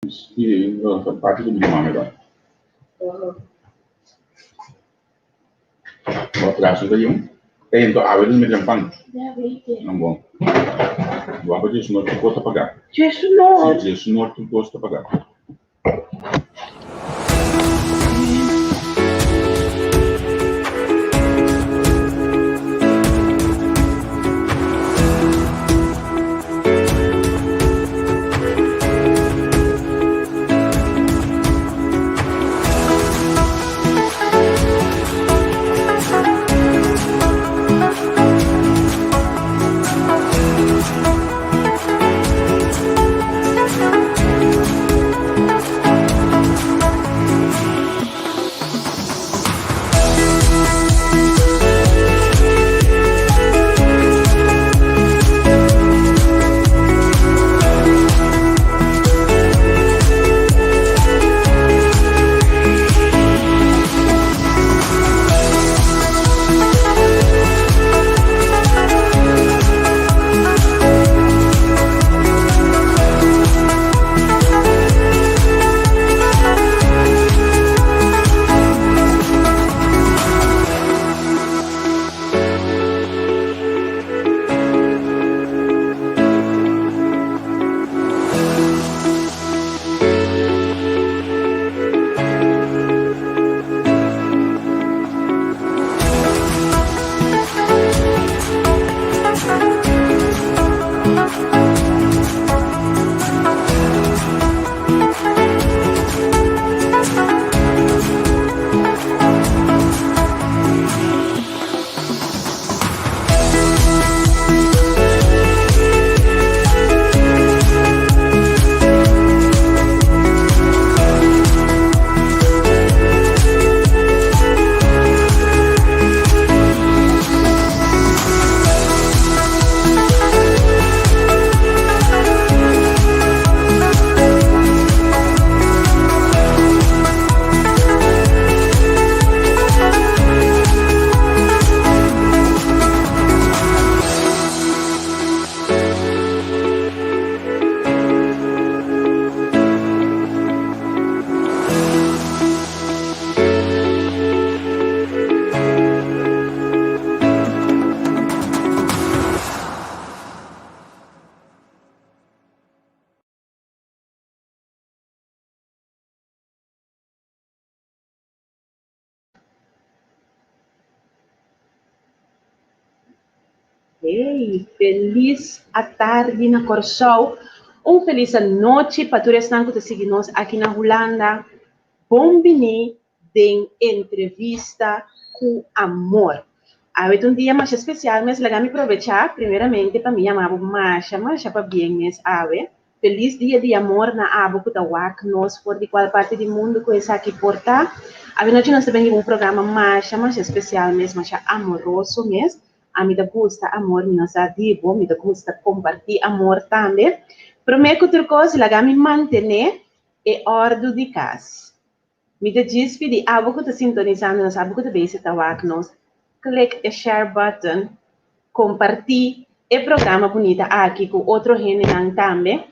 Parti ku mi mama ta. Bo atraso ta yun. Ey ento awe ta mete pan. Nan bon. Wak djes nor tur kos ta pagá. Djes nor? Si, djes nor tur kos ta pagá. Hey, felis atardi na Kòrsou. Un felis anochi pa tur esnan ku ta sigui nos aki na Hulanda. Bon bini den Entrevista ku Amor. Awe ta un dia masha spesial mes, laga mi probechá primeramente pa mi yama bo masha masha pabien mes awe. Felis dia di amor na abo ku ta wak nos for di kual parti di mundu ku esaki por ta. Awe nochi nos ta bini ku un programa masha masha spesial mes, masha amoroso mes. Ami ta gusta amor, mi no sa di bo, mi ta gusta kompartí amor tambe. Promé ku tur kos laga mi mantené e òrdu di kas. Mi ta djis pidi abo ku ta sintonisando nos, abo ku ta bezig ta wak nos, klik e share button, kompartí e programa bunita aki ku otro hendenan tambe.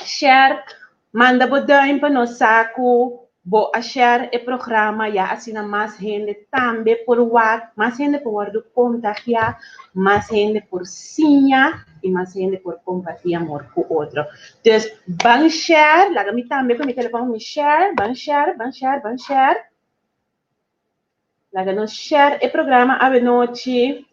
Share, manda bo duim pa nos sa ku bo a share e programa ya asina mas hende tambe por wak, mas hende por wòrdu kontagiá, mas hende por siña i mas hende por kompartí amor ku otro. Dus ban share, laga mi tambe ku mi telefòn mi share, ban share, ban share, ban share. Laga nos share e programa awenochi.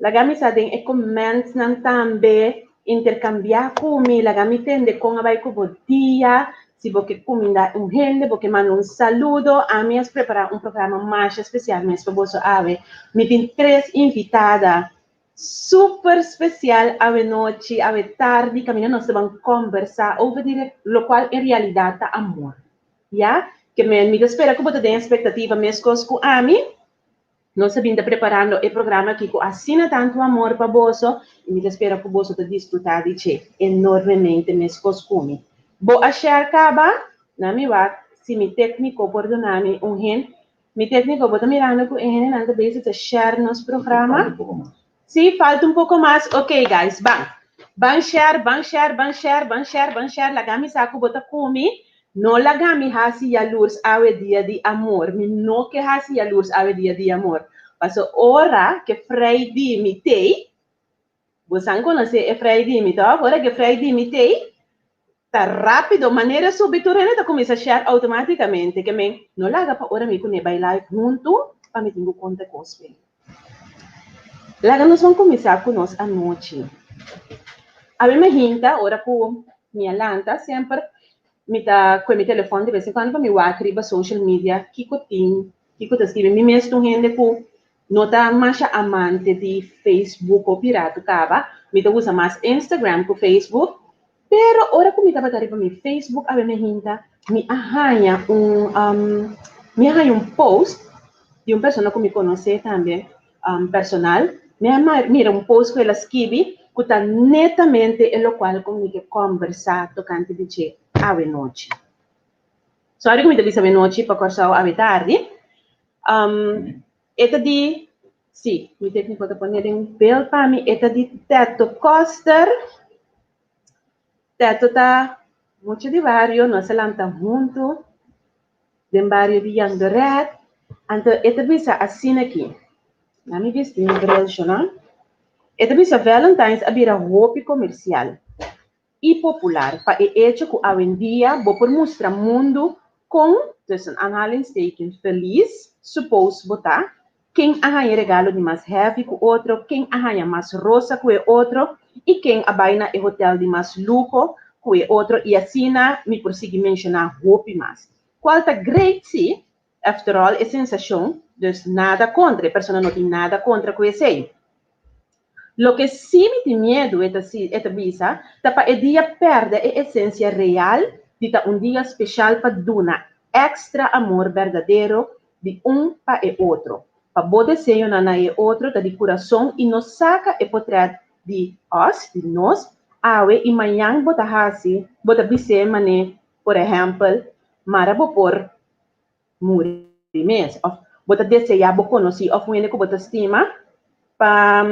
Laga mi sa den e commentsnan tambe, interkambiá ku mi, laga mi tende kon a bai ku bo dia, si bo ke kumindá un hende, bo ke manda un saludo, ami a prepará un programa masha spesial mes pa boso awe. Mi tin tres invitada super spesial awenochi, awe tardi, kaminda nos ta ban kombersá over di lokual en realidat ta amor. Ya, ke men mi ta spera ku bo ta den espektativa meskos ku ami. Nos a bin ta preparando e programa aki ku asina tantu amor pa boso i mi ta spera ku boso ta disfrutá di dje enormemente meskos ku mi. Bo a share kaba? Na mi wak si mi tékniko por duna mi un hint. Mi tékniko, bo ta mirando ku e hendenan ta bezig ta share nos programa? Falta un poko mas. Sí, falta un poko mas. Ok, guys, ban. Ban share, ban share, ban share, ban share, ban share. Laga mi sa ku bo ta ku mi. No laga mi hasi yalurs awe dia di amor. Mi no ke hasi yalurs awe dia di amor. Paso ora ke frei di mi tei, bosan konosé e frei di mi tòg? Ora ke frei di mi tei, ta rápido, manera subi tur hende ta kuminsá share outomátikamente. Ke men no laga pa ora mi kuné bai live huntu pa mi tin ku konta kos p'e. Laga nos ban kuminsá ku nos anochi. Awe mi hinta ora ku mi a lanta semper mi ta kue mi telefòn de bes en kuando pa mi wak riba social media kiko tin, kiko ta skibi. Mi mes ta un hende ku no ta masha amante di Facebook hopi ratu kaba, mi ta usa mas Instagram ku Facebook. Pero ora ku mi tabata riba mi Facebook awe mi hinta mi a haña un mi a haña un post di un persona ku mi konosé tambe personal. Mi a mira un post ku el a skibi ku ta netamente e lokual ku mi ke kòmbersá tokante di dje awe nochi. Sòri ku mi ta bisa awe nochi pa Kòrsou awe tardi. E ta di, sí, mi técnico ta pone den beeld pa mi, e ta di Teto Koster. Teto ta mucha di bario, nos a lanta huntu den bario di Jandoret. Anto e ta bisa asina aki, na mi bisti mi bril shona. E ta bisa Valentine's a bira hopi comercial i popular pa e echo ku awendia bo por mustra mundu kon, tussen aanhalingstekens, felis suppose bo ta, ken a haña regalo di mas heavy ku otro, ken a haña mas rosa ku e otro i ken a bai na e hotel di mas luho ku e otro i asina mi por sigui menshoná hopi mas. Kual ta great si, after all e sensashon, dus nada kontra, e persona no tin nada kontra ku esei. Loke sí mi tin miedu, e ta e ta bisa, ta pa e dia pèrdè e esensia real di ta un dia speshal pa duna èkstra amor berdadero di un pa e otro, pa bo deseonan na e otro ta di kurason i no saka e potrèt di òs, di nos, awe i mañan bo ta hasi, bo ta bis'é man'é, por ehèmpel, mara bo por muri mes of bo ta desea bo conoci of un hende cu bo ta stima pa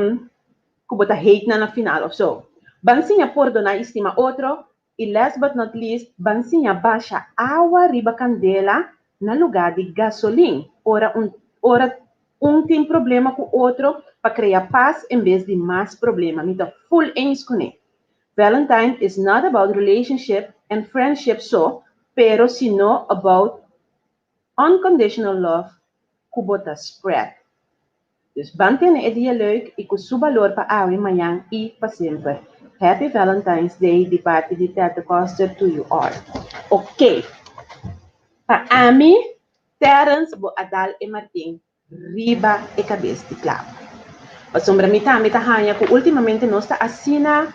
cu bo ta hate nan na final of so. Ban siña pordona y stima otro y last but not least ban siña basha awa riba candela na lugar di gasolin ora un ora un tin problema cu otro pa crea paz en bes di mas problema. Mi ta full eens cune. Valentine is not about relationship and friendship so, pero sino about unconditional love ku bo ta spread. Dus ban tene e dia leuk i ku su balor pa awe, mañan i pa semper. Happy Valentine's Day di parti di Tete Koster to you all. Ok. Pa ami, Terence bo a dal e martin riba e kabes di klabu. Pasobra mi tambe ta haña ku últimamente nos ta asina,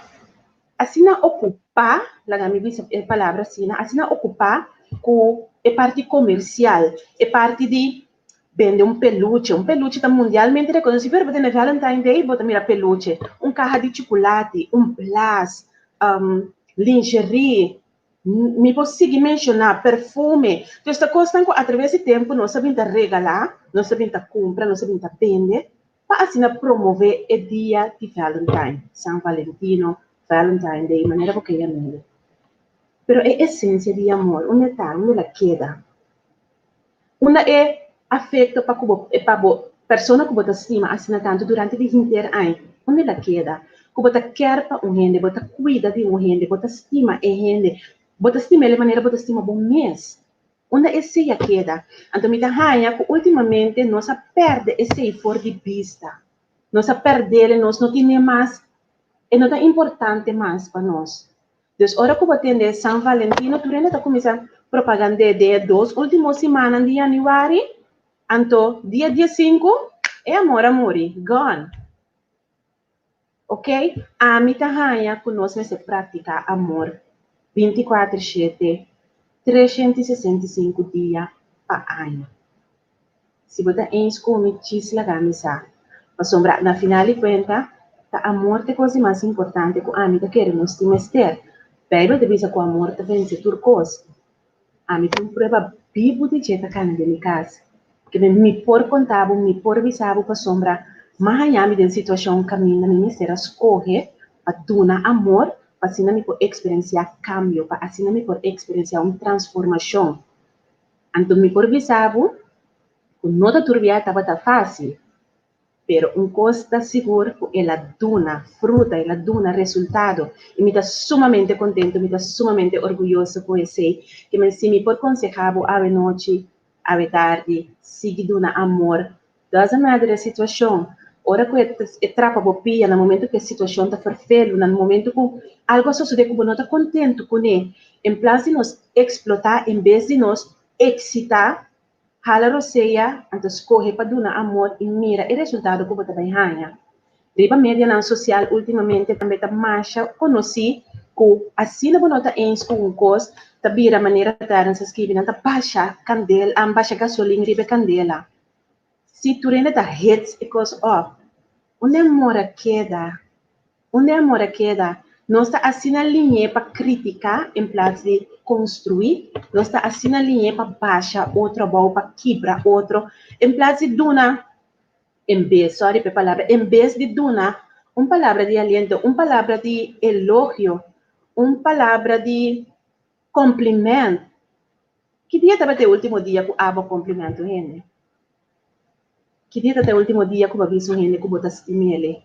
asina okupá, laga mi bisa e palabra asina, asina okupá ku e parti komersial, e parti di bende un peluche. Un peluche ta mundialmente rekonosí, pero bo ta na Valentine Day bo ta mira peluche, un kaha di chukulati, un blas, lingerie, Mi por sigui menshoná perfume. Pues ta kosnan ku atraves di tempu nos a bin ta regalá, nos a bin ta kumpra, nos a bin ta bende pa asina promové e dia di Valentine, San Valentino, Valentine Day, manera bo ke yam'é. Pero e esensia di amor, unda e ta? Unda el a keda? Unda e afekto pa ku bo pa bo persona ku bo ta stima asina tantu durante di henter aña, unda el a keda? Ku bo ta kèr pa un hende, bo ta kuida di un hende, bo ta stima e hende, bo ta stim'el e manera bo ta stima bo mes. Unda esei a keda? Anto mi ta haña ku últimamente nos a pèrdè esei for di bista. Nos a pèrdè'l, nos no tin'é mas, e no ta importante mas pa nos. Dus ora ku bo tende San Valentino tur hende ta kuminsá propagand'é den e dos último simannan di yanüari, anto dia diesinku e amor a muri, gone. Ok, ami ta haña ku nos mester praktiká amor bintikuater shete, 365 dia pa aña. Si bo ta eens ku mi, djis laga mi sa. Pasobra na final di kuenta, ta amor ta e kos di mas importante ku ami ta kere nos tin mester. Beibel ta bisa ku amor ta vense tur kos. Ami tin un prueba bibu di dje ta kana den mi kas. Kende mi por konta bo, mi por bisa bo pasobra m'a haña mi den situashon kaminda mi mester a skohe. pa duna amor, pa asina mi por eksperensiá kambio, pa asina mi por eksperensiá un transformashon. Anto mi por bisa bo ku no ta tur bia tabata fásil, pero un kos ta sigur ku el a duna fruta, el a duna resultado i mi ta sumamente kontentu, mi ta sumamente orguyoso ku esei. Ke men si mi por konsehá bo awe nochi, awe tardi, sigui duna amor. Doesn't matter e situashon, ora ku e trapa bo pia, na momento ku e situashon ta ferfelu, na momento ku algu a sosodé ku bo no ta kontentu kuné, en plas di nos eksplotá, en bes di nos eksitá, hala rosea, anto skohe pa duna amor i mira e resultado ku bo ta bai haña. Riba medianan sosial últimamente tambe ta masha konosí ku asina bo no ta eens ku un kos, ta bira manera Terence a skibi, nan ta basha kandel, basha gasolin riba e kandela. Si tur hende ta hits e kos òp, unda e amor a keda? Unda e amor a keda? Nos ta asina liñ'é pa kritiká en plats di konstruí. Nos ta asina liñ'é pa basha otro abou, pa kibra otro, en plats di duna, en bes, sorry pa e palabra, en bes di duna un palabra di aliento, un palabra di elogio, un palabra di kompliment. Ki dia tabata e último dia ku abo a komplimentá un hende? Ki dia tabata e último dia ku bo a bisa un hende ku bo ta stim'el?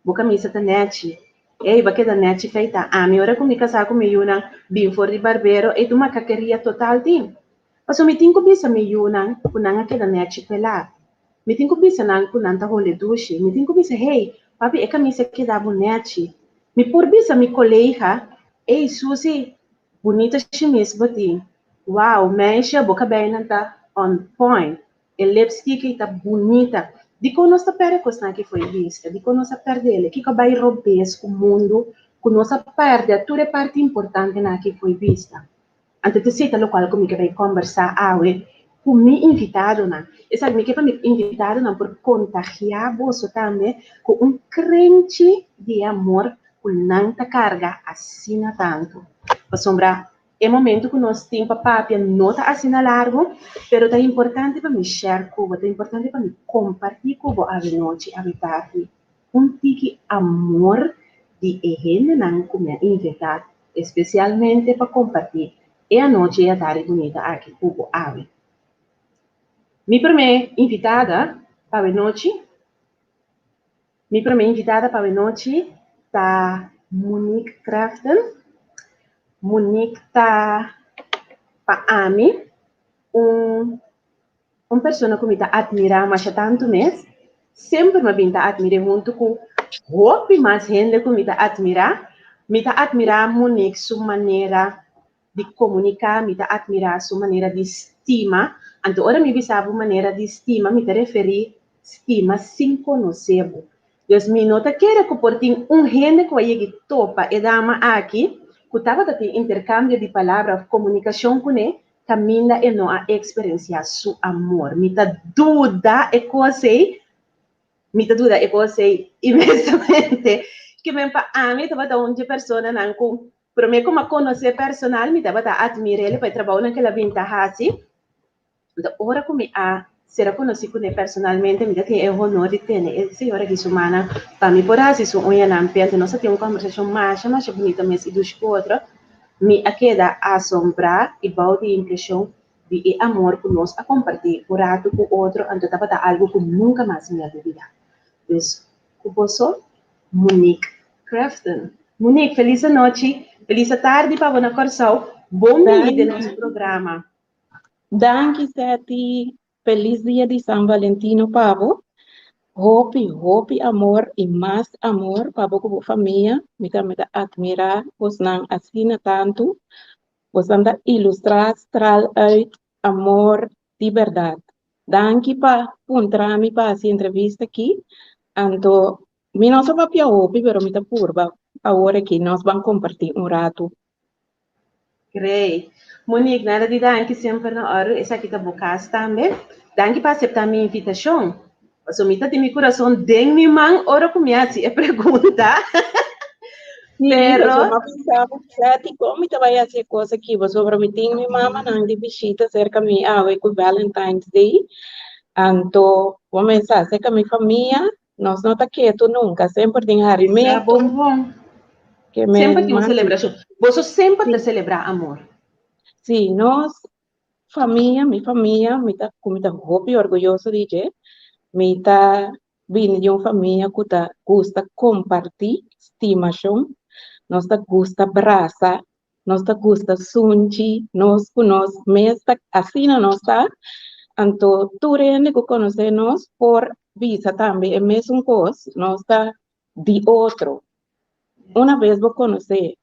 Bo kamisa ta nèchi. Ey, bo a keda nèchi feitá. Ami ora ku mi kasá ku mi yunan bin for di barbero, ey tur makakeria total tin. Pasobra mi tin ku bisa mi yunan ku nan a keda nèchi pelá. Mi tin ku bisa nan ku nan ta hole dushi. Mi tin ku bisa, hey, papi e kamisa a keda bo nèchi. Mi por bisa mi kolega, ey, Susi, Bunita shimis bo tin. Wow meisje bo kabeinan ta on point. E lipstick ei ta bunita. Dikon nos ta perde kosnan aki fo'i bista? Dikon nos a perdele? Kiko a bai robes ku mundu ku nos a perde tur e parti importantenan aki fo'i bista? Anto ta esei ta lokual ku mi ke bai kombersá awe ku mi invitadonan. Esaki mi ke pa mi invitadonan por kontagiá boso tambe ku un krenchi di e amor ku nan ta karga asina tantu. Pasobra e momentu ku nos tin pa papia no ta asina largu, pero ta importante pa mi share ku bo, ta importante pa mi kompartí ku bo awenochi, awe tardi, un tiki amor di e hendenan ku mi a invitá espesialmente pa kompartí e anochi i atardi bunita aki ku bo awe. Mi promé invitada pa awenochi. Mi promé invitada pa awenochi ta Monique Crafton. Monique ta pa ami un un persona ku mi ta atmirá masha tantu mes. Semper mi a bin ta atmir'é huntu ku hopi mas hende ku mi ta atmirá. Mi ta atmirá Monique su manera di komuniká, mi ta atmirá su manera di stima. Anto ora mi bisa bo manera di stima, mi ta referí stima sin konosé bo. Dus mi no ta kere ku por tin un hende ku a yegi topa e dama aki ku tabata tin interkambio di palabra òf komunikashon kuné kaminda e no a eksperensiá su amor. Mi ta duda e kos ei, mi ta duda e kos ei inmensamente. Ke men pa ami tabata un dje personanan ku Promé ku mi a konosé personal, mi tabata atmir'é pa e trabounan ku el a bin ta hasi. Anto ora ku mi a sera konosí kuné personalmente, mi ta tin e honor di tene e señora aki su mannan pa mi por hasi su uñanan p'e. Anto nos a tin un kòmbersashon masha masha bunita mes i dushi ku otro. Mi a keda asombrá i bou di impreshon di e amor ku nos a kompartí un ratu ku otro, anto tabata algu ku nunka mas mi a lubidá. Dus, ku boso, Monique Crafton. Monique, felis anochi, felis atardi pa bo na Kòrsou. Bon bini den nos programa. Danki Seti, felis dia di San Valentino pa bo. Hopi, hopi amor i mas amor pa bo ku bo famia. Mi tambe ta atmirá bosnan asina tantu. Bosnan ta ilustrá, straal uit amor di bèrdat. Danki pa puntra mi pa hasi entrevista aki. Anto mi no sa papia hopi, pero mi ta purba awor aki nos ban kompartí un ratu. Great. Monique, nada di danki semper na ora. Esaki ta bo kas tambe. Danki pa aseptá mi invitashon. Pasobra mi ta tin mi kurason den mi man ora ku mi hasi e pregunta. Pero mi a pensa bo Seti kon mi ta bai hasi e kos aki pasobra mi tin mi mamanan di bishita serka mi awe ku Valentine's Day. Anto bo mester sa serka mi famia. Nos no ta ketu nunka, semper tin Sa harimentu. bon bon. Ke Semper men tin un mas selebrashon. Boso semper sí, ta selebrá amor. sí, nos famia, mi famia, mi ta ku mi ta hopi orguyoso di dje. Mi ta bini di un famia ku ta gusta kompartí stimashon. Nos ta gusta brasa, nos ta gusta sunchi, nos ku nos mes ta asina nos ta. Anto tur hende ku konosé nos por bisa tambe e mesun kos, nos ta di otro. Una bes bo konosé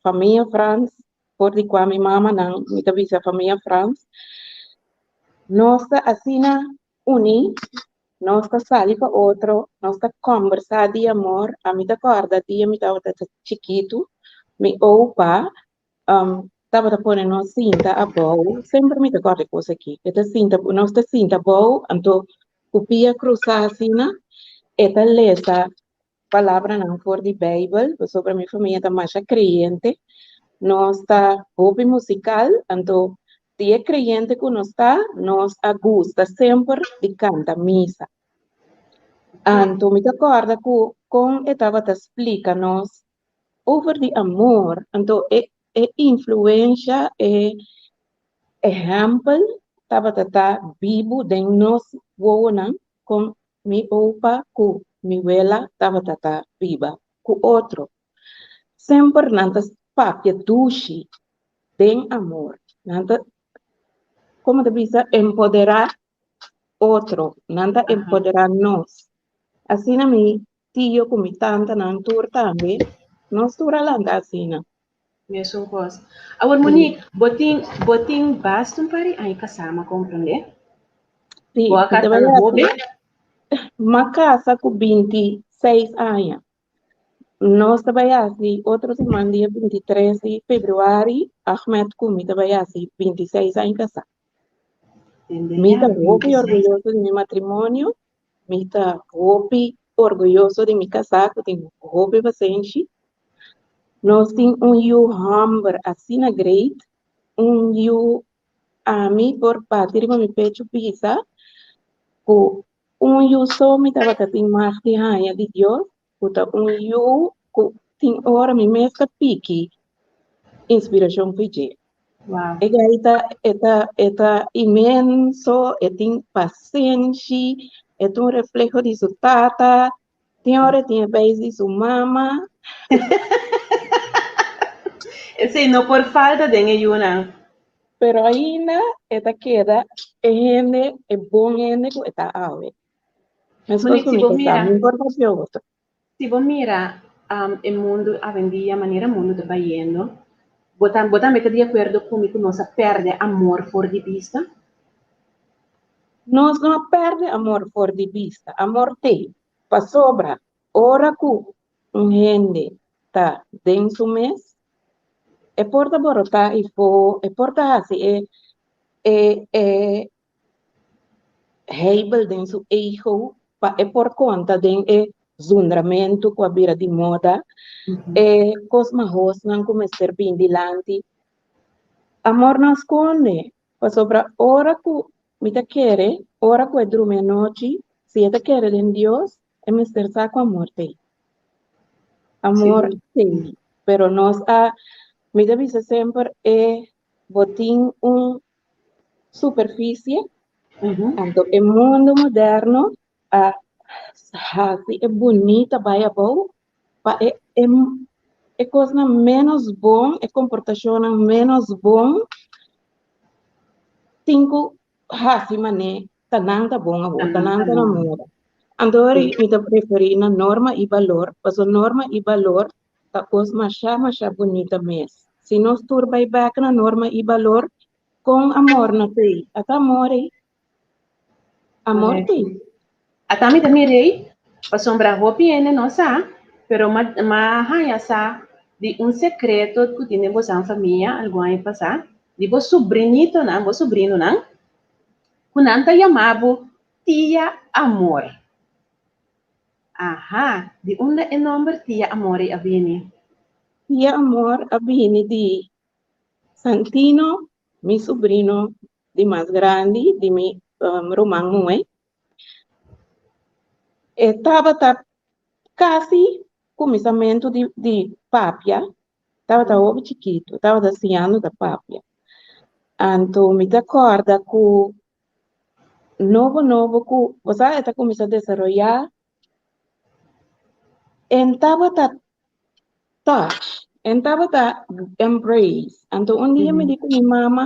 famia Frans, for di kua mi mamanan, mi ta bisa famia Frans, nos ta asina uní, nos ta sali pa otro, nos ta kòmbersá di amor. Ami ta kòrda dia mi tabata chikitu, mi opa tabata pone nos sinta abou, semper mi ta kòrda e kos aki, e ta sinta, nos ta sinta abou, anto ku pia krusá asina, e ta lesa palabranan for di Bijbel, pasobra mi famia ta masha kreyente. Nos ta hopi musikal, anto di e kreyente ku nos ta, nos a gusta semper di kanta misa. Anto mi ta kòrda ku kon e tabata splika nos over di amor, anto e e influensha, e ehèmpel tabata ta bibu den nos wowonan kon Mi opa ku mi wela tabata ta biba ku otro. Semper nan ta papia dushi den amor. Nan ta, komo ta bisa, empoderá otro. Nan ta empoderá nos. Asina mi tio ku mi tantanan tur tambe, nos tur a lanta asina. Mesun kos. Awor Monique, bo tin bo tin basta un par di aña kasá, m'a komprendé? Sí, Bo a mi ta kasa bai na hasi hoben? M'a kasa ku 26 aña. Nos ta bai hasi otro siman dia 23 di febrüari, Ahmed ku mi ta bai hasi 26 aña kasá. Tende Mi ya, ta hopi 26. orguyoso di mi matrimonio, Mi ta hopi orguyoso di mi kasá ku tin hopi pasenshi. Nos tin un yu hòmber asina great, un yu ami por bati riba mi pechu bisa ku un yu so mi tabata tin mag di haña di Dios, ku ta un yu ku tin ora mi mes ta piki inspirashon for dje. Wow. E gaita e ta e ta inmenso, e tin pasenshi, e ta un refleho di su tata, tin ora e tin e beis di su mama. Esei no por falta den e yunan. Pero ainda e ta keda e hende, e bon hende ku e ta awe. Meskos Monique, ku si mi bo ta sa, mira, mi por papia otro. Si bo mira e mundu awendia, manera mundu ta bayendo, bo ta bo tambe ta di akuerdo ku mi ku nos a pèrdè amor for di bista? Nos no a pèrdè amor for di bista, amor t'ei. Pasobra ora ku un hende ta den su mes, e por ta borotá ifó, e por ta hasi e e e heibel den su ego pa e por konta den e zundramentu ku a bira di moda, e kos mahosnan ku mester bin dilanti. Amor no a skonde, pasobra ora ku mi ta kere, ora ku e drumi anochi, si e ta kere den Dios, e mester sa ku amor t'ei. Amor t'ei. Pero nos a, mi ta bisa semper, e bo tin un superficie, anto e mundo moderno a hasi e bunita bai abou pa e e e kosnan menos bon, e komportashonnan menos bon tin ku hasi manera ta nan ta bon awor, ta nan ta na moda. Anto mi ta preferí na norma i balor, pasobra norma i balor Ta kos masha masha bunita mes. Si nos tur bai bek na norma i balor, kon amor no t'ei? Ata amor ei. Amor t'ei. Ata mi ta mir'ei, pasobra hopi hende no sa, pero m'a m'a haña sa di un sekreto ku tin den bosan famia algun aña pasá, di bo subrinitonan, bo subrinonan, ku nan ta yama bo Tia Amor. Aha, di unda e nomber Tia Amor ei a bini? Tia Amor a bini di Santino, mi subrino di mas grandi, di mi ruman muhé. E tabata kasi kuminsamentu di di papia, tabata hopi chikitu, tabata siñando ta papia. Anto mi ta kòrda ku nobo nobo ku bo sa e ta kuminsá desaroyá, en tabata touch, en tabata embrace. Anto un dia mi di ku mi mama,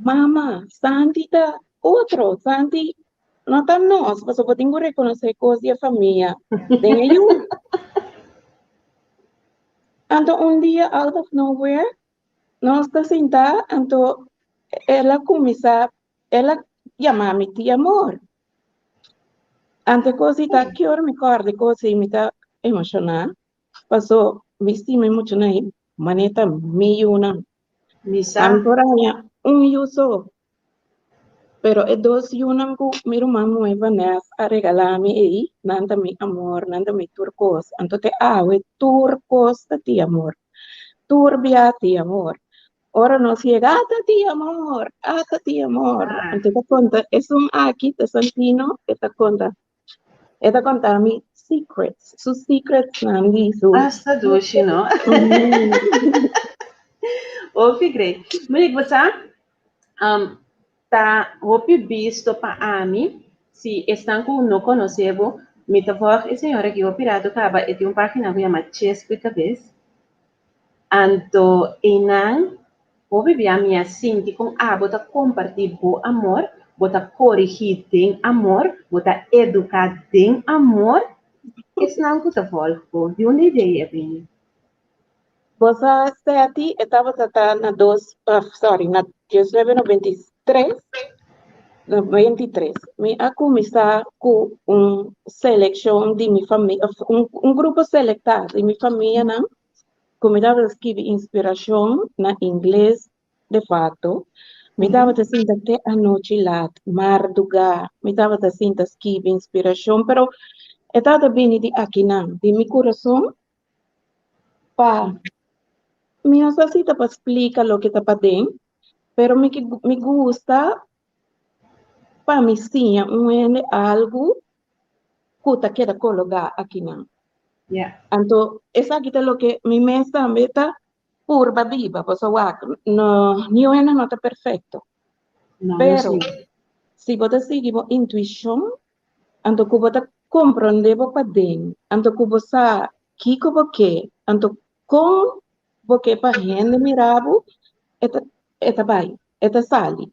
Mama, Santi ta otro, Santi no ta nos, pasobra bo tin ku rekonosé kos di e famia den e yu. Anto un dia out of nowhere nos ta sintá, anto el a kuminsá, el a yama mi Tia Amor. Anto e kos di ta ki ora mi kòrda e kos ei mi ta emoshoná, paso mi stima e muchanan ei manera ta mi yunan. Mi sa. Ami por haña un yu so, pero e dos yunan ku mi ruman muhé Vanessa a regalá mi ei, nan ta mi amor, nan ta mi tur kos. Anto te awe tur kos ta ti amor, tur bia ti amor. Ora nos yega, ata ti amor, ata ti amor. Anto e ta konta, esun aki ta Santino, e ta konta, e ta konta mi secrets, su secrets nan di su. Asta dushi, no? Hopi great. Monique, bo sa, um, ta hopi bisto pa ami, si esnan ku no konosé bo, mi ta volg e señora ki hopi rato kaba, e tin un página ku yama Chespe Kabes. Anto einan hopi bia mi a sinti kon abo ta kompartí bo amor, bo ta korigí den amor, bo ta eduká den amor esnan ku ta vòlg bo. Di unda idea a bini? Bo sa Seti e tabata ta na dos, sorry, na diesnuebe noventa i tres, 93, mi a kuminsá ku un selekshon di mi famia, un, un grupo selektá di mi famianan ku mi tabata skibi inspirashon na ingles de facto. Mi tabata sinta te anochi lat, mardugá, mi tabata sinta skibi inspirashon, pero e tabata bini di akinan, di mi kurason, pa mi no sa si ta pa splika loke ta paden, pero mi mi gusta pa mi siña un hende algu ku ta keda kologá akinan. Anto esaki ta loke mi mes tambe ta purba biba, pasobra wak, no, niun hende no ta perfekto. No, no Pero sí. si bo ta sigui bo intuishon, anto ku bo ta komprondé bo paden, anto ku bo sa kiko bo ke, anto kon bo ke pa hende mira bo, e ta e ta bai, e ta sali.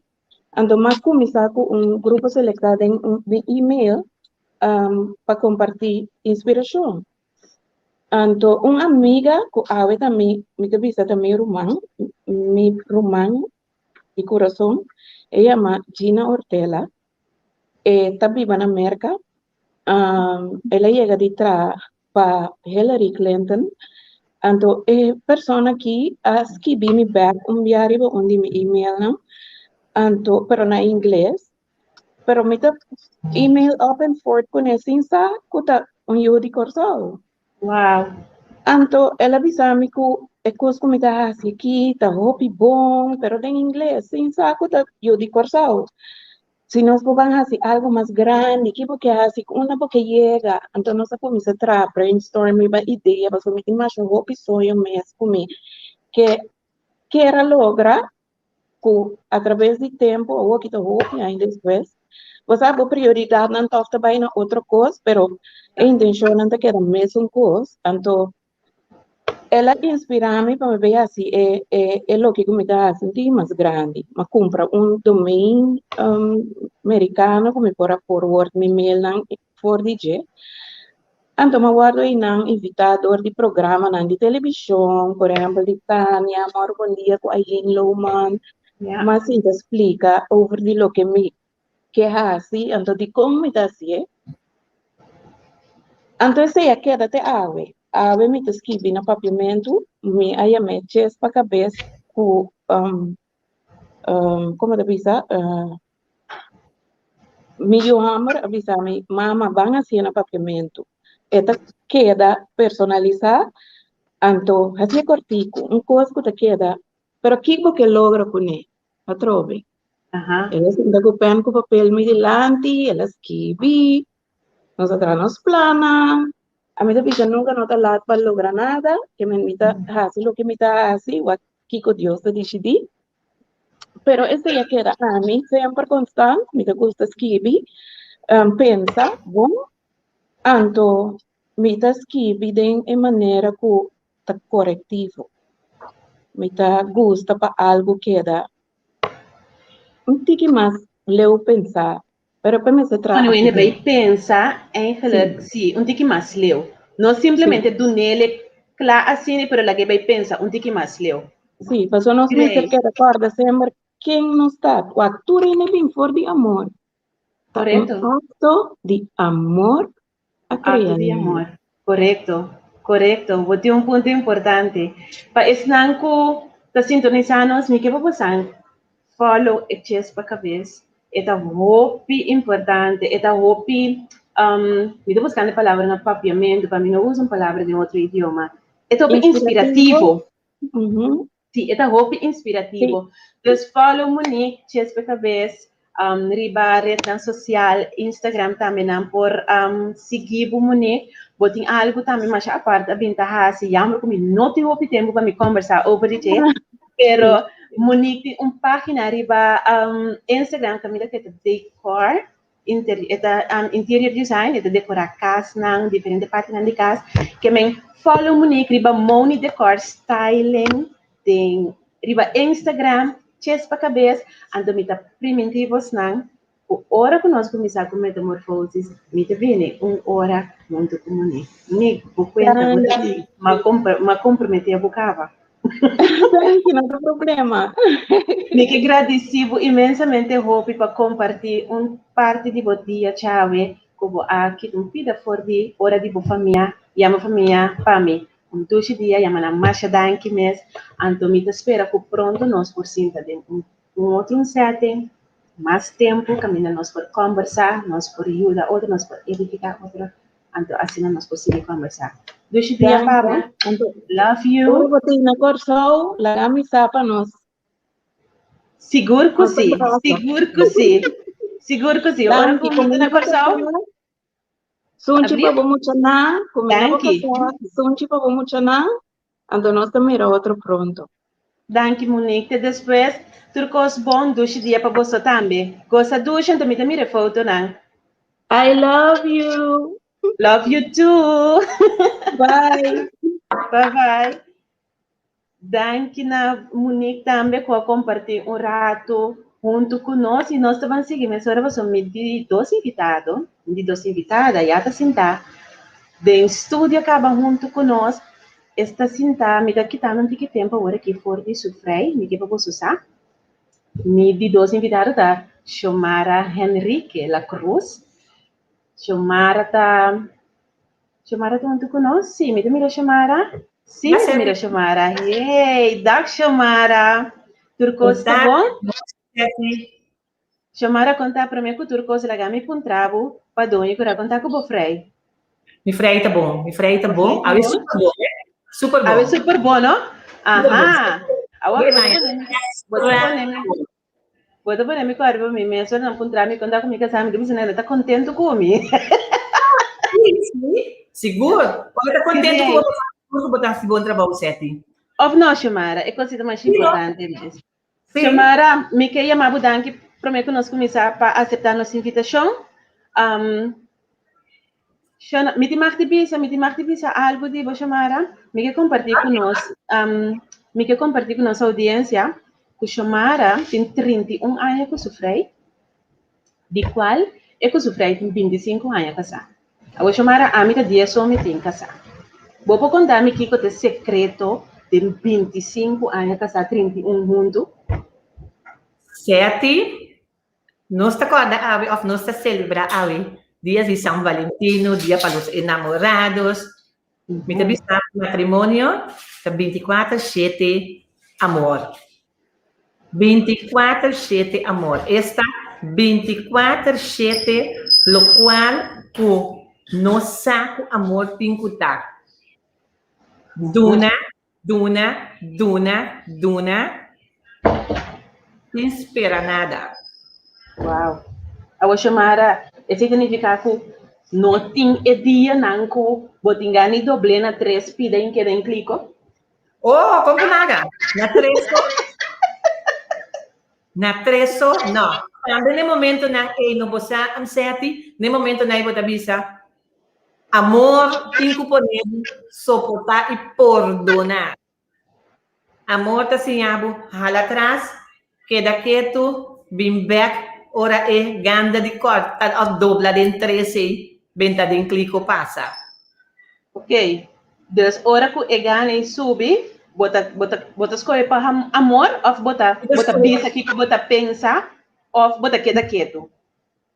Anto m'a kuminsá ku un grupo selektá den un mi email pa kompartí inspirashon. Anto un amiga ku awe ta mi, mi ta bisa ta mi ruman, mi ruman di kurason, e yama Gina Ortela, e ta biba na Merka, el a yega di traha pa Hillary Clinton. Anto e persona aki a skibi mi bek un bia riba un di mi emailnan, anto pero na ingles, pero mi ta email up and forth kuné sin sa ku ta un yu di Kòrsou. Wow. Anto el a bisa mi ku e kos ku mi ta hasi aki ta hopi bon, pero den ingles, sin sa ku ta yu di Kòrsou. Si nos por ban hasi algu mas grandi, ki bo ke hasi, ku unda bo ke yega? Anto nos a kuminsá traha brainstorm riba idea, pasobra mi tin masha hopi soño mes ku mi ke kier a logra ku atraves di tempu, awor ki ta hopi aña despues, bo sa bo prioridatnan tòg ta bai na otro kos, pero e intenshonnan ta keda mesun kos, anto El a inspirá mi pa mi bay hasi e e e loke ku mi ta hasi un tiki mas grandi. Mi a kumpra un domain merikano ku mi por a forward mi mailnan for di dje. Anto mi a wòrdu einan invitá dor di programanan di televishon, por ehèmpel di Tania, Mòru Bon Dia ku Aileen Lohman. Mi a sinta splika over di loke mi ke hasi, anto dikon mi ta hasié. Anto esei a keda te awe. Awe mi ta skibi na papiamentu, mi a yam'é Ches pa Kabes ku komo ta bisa mi yu hòmber a bisa mi, Mama, ban hasié na papiamentu. E ta keda personalisá, anto hasié kòrtiku, un kos ku ta keda, pero kiko bo ke logra kuné? Atrobe. El a sinta ku pèn ku papel mi dilanti, el a skibi. Nos a traha nos plannan. Ami ta bisa nunka no ta lat pa logra nada, ke men mi ta hasi loke mi ta hasi, wak kiko Dios ta disidí. Pero esei a keda ami semper konstant, mi ta gusta skibi, pensa bon, anto mi ta skibi den e manera ku ta korektivo. Mi ta gusta pa algu keda un tiki mas leu pensá, pero pa mester traha Cuando así ene den. bay pensa, eigenlijk, Sí, sí, un tiki mas leu. No sí, simplemente dunele cla asina, pero lag'é bay pensa un tiki mas leu. sí, pasobra nos mester Great. keda kòrda semper ken nos ta. Wak tur hende bin for di amor. Ta un Correcto. akto di amor a Un acto krea di hende. amor. Correcto. Correcto. Bo tin un punto importante. Pa esnan cu ta sintonisa nos, mi ke pa bosan follow e Chespa Cabes. E ta hopi importante. E ta hopi, mi ta buscando e palabra na papiamento, pa mi no usa un palabra den otro idioma. E ta hopi Inspirativo. inspirativo. Sí, e ta hopi inspirativo. Dus follow Monique Chespe Cabes riba rednan social, Instagram tambe nan por sigui bo Monique. Bo tin algo tambe masha apart a bin ta hasi, jammer ku mi no tin hopi tempo pa mi kombersá over di dje, pero Monique tin un página riba Instagram kaminda ku e ta decor Inter e ta interior design, e ta dekorá kasnan, diferente partinan di kas. Ke men follow Monique riba Moni Decor Styling den riba Instagram, Chespa Kabes, anto mi ta primintí bosnan ku ora ku nos kuminsá ku Metamorfosis, mi ta bini un ora huntu ku Monique. Monique, bo kuenta bo ta Danki. m'a komprometé bo kaba. Danki, no ta problema. Mi ke gradisí bo inmensamente hopi pa kompartí un parti di bo dia djawe ku bo a kita un pida for di ora di bo famia. Yama famia pa mi. Un dushi dia, yama nan masha danki mes. Anto mi ta spera ku pronto nos por sinta den un un otro un setting, mas tempu kaminda nos por kòmbersá, nos por yuda otro, nos por edifiká otro. Anto asina nos por sigui conversa. Dushi dia pa bo. Anto, Love you. Ora bo tin na Kòrsou, laga mi sa pa nos. Sigur ku Nos si, abraso. sigur ku si. Sigur ku si. Ora Danki, ku mi ta na kuminda bo Kòrsou, kasá. Sunchi pa Abrir? bo muchanan, kuminda bo Danki. kasá, sunchi pa bo muchanan. Anto nos ta mira otro pronto. Danki Monique, te despues. Tur kos bon, dushi dia pa boso tambe. Gosa dushi anto mi ta mira e fotonan. I love you. Love you too. Bye. Bye bye. Danki na Monique tambe ku a kompartí un ratu huntu ku nos i nos ta ban sigui mesora pasobra mi di dos invitado, mi di dos invitada ya ta sintá den studio kaba huntu ku nos. Esta sinta mi ta kitando un tiki tempu awor aki for di su frei, mi ke pa boso sa. Mi di dos invitado ta Xiomara Henrique La Cruz. Xiomara ta Xiomara ta huntu ku nos? Sí, mi ta mira Xiomara. Sí, mi ta mira Xiomara. Hey, dag Xiomara. Tur kos ta bon? Xiomara konta promé ku tur kos laga mi puntra bo pa doño ku ra konta ku bo frei. Mi frei ta bon, mi frei ta bon. Awe super bon, eh? Super bon. Awe super bon, no? Aha. Awa, bo ta pone mi, bo ta pone mi ku ariba mi mes, ora nan puntra mi konta ku mi kasá, mi ta bisa nan, e ta kontentu ku mi. Sí, sí, sigur. Ora ta kontentu ku bo, sigur ku bo ta hasi bon trabou, Seti. Of no, Xiomara? E kosita mas importante mes. Sí. Xiomara, mi ke yama bo danki promé ku nos kuminsá pa aseptá nos invitashon. Um, Shona, mi tin mag di bisa, mi tin mag di bisa algu di bo, Xiomara. Mi ke kompartí ku nos, um, mi ke kompartí ku nos oudiensia ku Xiomara tin 31 aña ku su frei, di kual e ku su frei tin 25 aña kasá. Awor Xiomara, ami ta dies so mi tin kasá. Bo por konta mi kiko ta e sekreto den 25 aña kasá, 31 huntu? Seti, Nos ta kòrda awe òf nos ta selebrá awe dia di San Valentino, dia pa los enamorados. Mi ta bisa matrimonio ta bintikuater shete amor. Bintikuater shete amor. Esta bintikuater shete lokual ku nos sa ku amor tin ku ta. Duna Duna, duna, duna, sin spera nada. Wow. Awor Xiomara, esei ta nifiká ku No tin e dianan ku bo tin gana di dobl'é na tres pida i keda en kliko? Oh, kon ku naga? Na tres so? Na tres so? No. Tambe na e momentonan ei no bo sa, Amseti, na e momentonan ei bo ta bisa, amor tin ku pone bo soportá i pordoná. Amor ta siña bo hala tras, keda ketu, bin bek ora e ganda di kòrta òf dobla den tres ei benta den kliko pasa. Ok, dus ora ku e gana ei subi, bo ta bo ta bo ta skohe pa amor òf bo ta bo ta bisa kiko bo ta pensa òf bo ta keda ketu?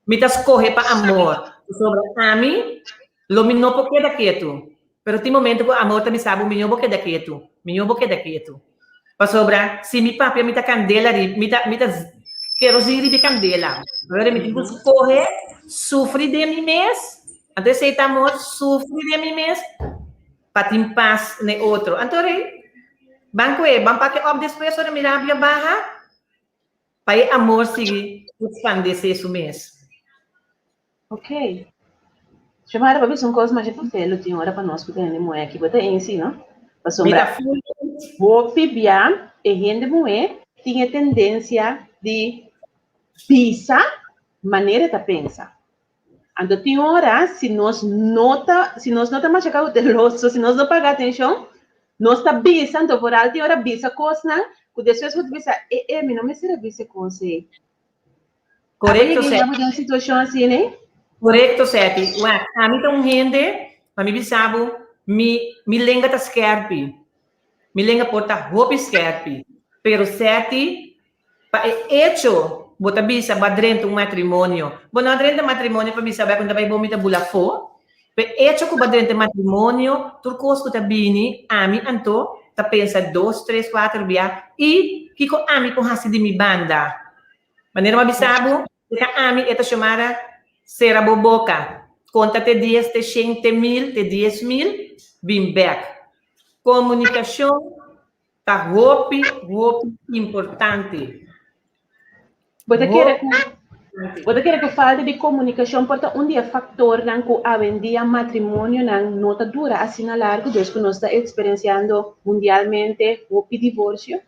Mi ta skohe pa amor, pasobra ami lo mi no por keda ketu. Pero tin momento ku amor ta bisa bo, Miñó bo keda ketu, miñó bo keda ketu. Pasobra si mi papia mi ta kandela riba, mi ta mi ta kerozin riba e kandela. Ora mi tin ku skohe sufri den mi mes, anto esei ta amor, sufri den mi mes pa tin pas na e otro. Anto rei, ban ku e, ban pake op despues ora mi rabia baha. Pa e amor sigui expandece su mes. Ok. Xiomara, pa bisa un cos masha fafelo tin ora pa nos cu ta hende muhe aki. Bo ta eens si, no? Pasobra hopi bia e hende muhe tin e tendencia di bisa manera e ta pensa. Anto tin ora si nos no ta, si nos no ta masha cauteloso, si nos no paga atencion, nos ta bisa, anto vooral tin ora bisa cosnan cu despues bo ta bisa, e e, mi no mester a bisa e cos ey. Correcto, Abo yega den un situacion asina, ne? Correcto, Seti. Wak, ami ta un hende, pa mi bisa bo, mi, mi lenga ta skerpi. Mi lenga por ta hopi skerpi. Pero Seti, Pa e echo bo ta bisa bo a drenta un matrimonio, bo no a drenta matrimonio pa bisa bo ta bai bo mi ta bula afó. Pa e echo ku bo a drenta matrimonio, tur kos ku ta bini, ami anto ta pensa dos, tres, kuater bia i kiko ami por hasi di mi banda. Manera bo a bisa bo, e ta ami, e ta Xiomara, sera bo boka, konta te dies, te shen, te mil, te 10,000, bin bèk. Komunikashon Ta hopi, hopi importante. Bo ta kere ku bo ta kere ku falta di komunikashon por ta un di e faktornan ku awendia matrimonionan no ta dura asina largu, dus ku nos ta eksperensiando mundialmente hopi divorsio?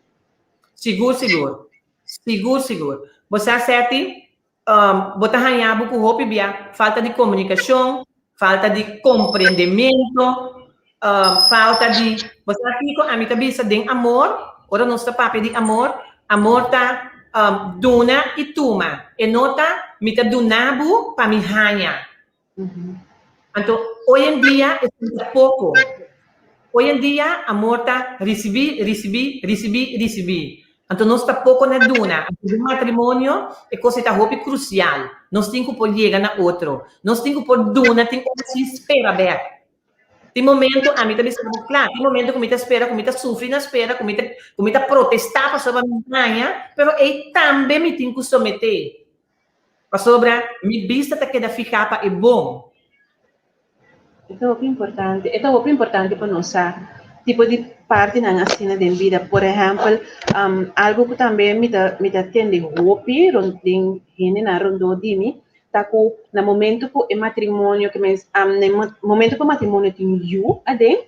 Sigur, sigur. Sigur, sigur. Bo sa, Seti, Bo ta haña bo ku hopi bia falta di komunikashon, falta di komprendementu, falta di, bo sa kiko ami ta bisa den amor, ora nos ta papia di amor, amor ta duna i tuma, e no ta mi ta duna bo pa mi haña. Anto, hoy en dia esei ta poko. Hoy en dia amor ta risibí, risibí, risibí, risibí. Anto nos ta poko na duna. Anto den matrimonio e kos ei ta hopi krusial. Nos tin ku por yega na otro. Nos tin ku por duna tin ora sin spera bèk. Tin momento ami ta bisa bo kla, tin momento ku mi ta spera, ku mi ta sufri na spera, ku mi ta ku mi ta protestá pasobra mi haña, pero ei tambe mi tin ku someté. Pasobra mi bista ta keda fihá pa e bon. E ta hopi importante, e ta hopi importante pa nos sa tipo di partinan asina den bida. Por ehèmpel, algu ku tambe mi ta mi ta tende hopi rond den hendenan rondó di mi ta ku na momento ku e matrimonio ke mes na e momento ku e matrimonio tin yu aden,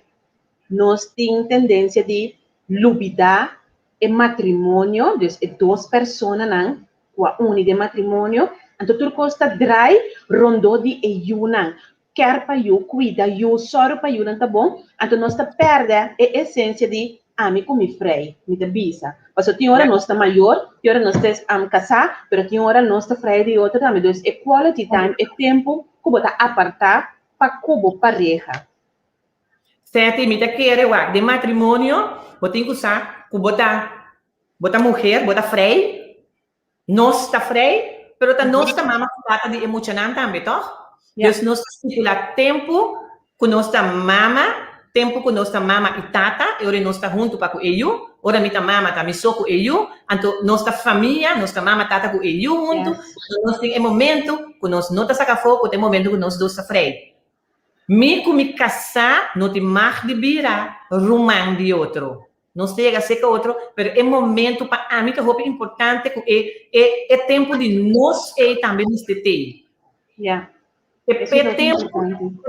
nos tin tendensia di lubidá e matrimonio, dus e dos personanan ku a uni den matrimonio, anto tur kos ta drai rondó di e yunan. Kèr pa yu, kuida yu, sòru pa yunan ta bon, anto nos ta pèrdè e esensia di ami ku mi frei, mi ta bisa. Pasobra tin ora nos ta mayor, tin ora nos ta kasá, pero tin ora nos ta frei di otro tambe. Dus e quality time, e tempu ku bo ta apartá pa ku bo pareha. Seti, mi ta kere wak, den matrimonio bo tin ku sa ku bo ta Bo ta muher, bo ta frei, nos ta frei, pero ta nos ta mama ku tata di e muchanan tambe, tòg? Dus nos ta stipulá tempu ku nos ta mama, tempu ku nos ta mama i tata, e ora nos ta huntu pa ku e yu, ora mi ta mama ta mi so ku e yu, anto nos ta famia, nos ta mama, tata ku e yu huntu, anto nos tin e momentu ku nos no ta saka afó, ku ta e momentu ku nos dos ta frei. Mi ku mi kasá no tin mag di bira ruman di otro. Nos ta yega serka otro, pero e momento pa ami ta hopi importante ku e e e tempu di nos ei tambe mester tei. Ya. E pe tempu,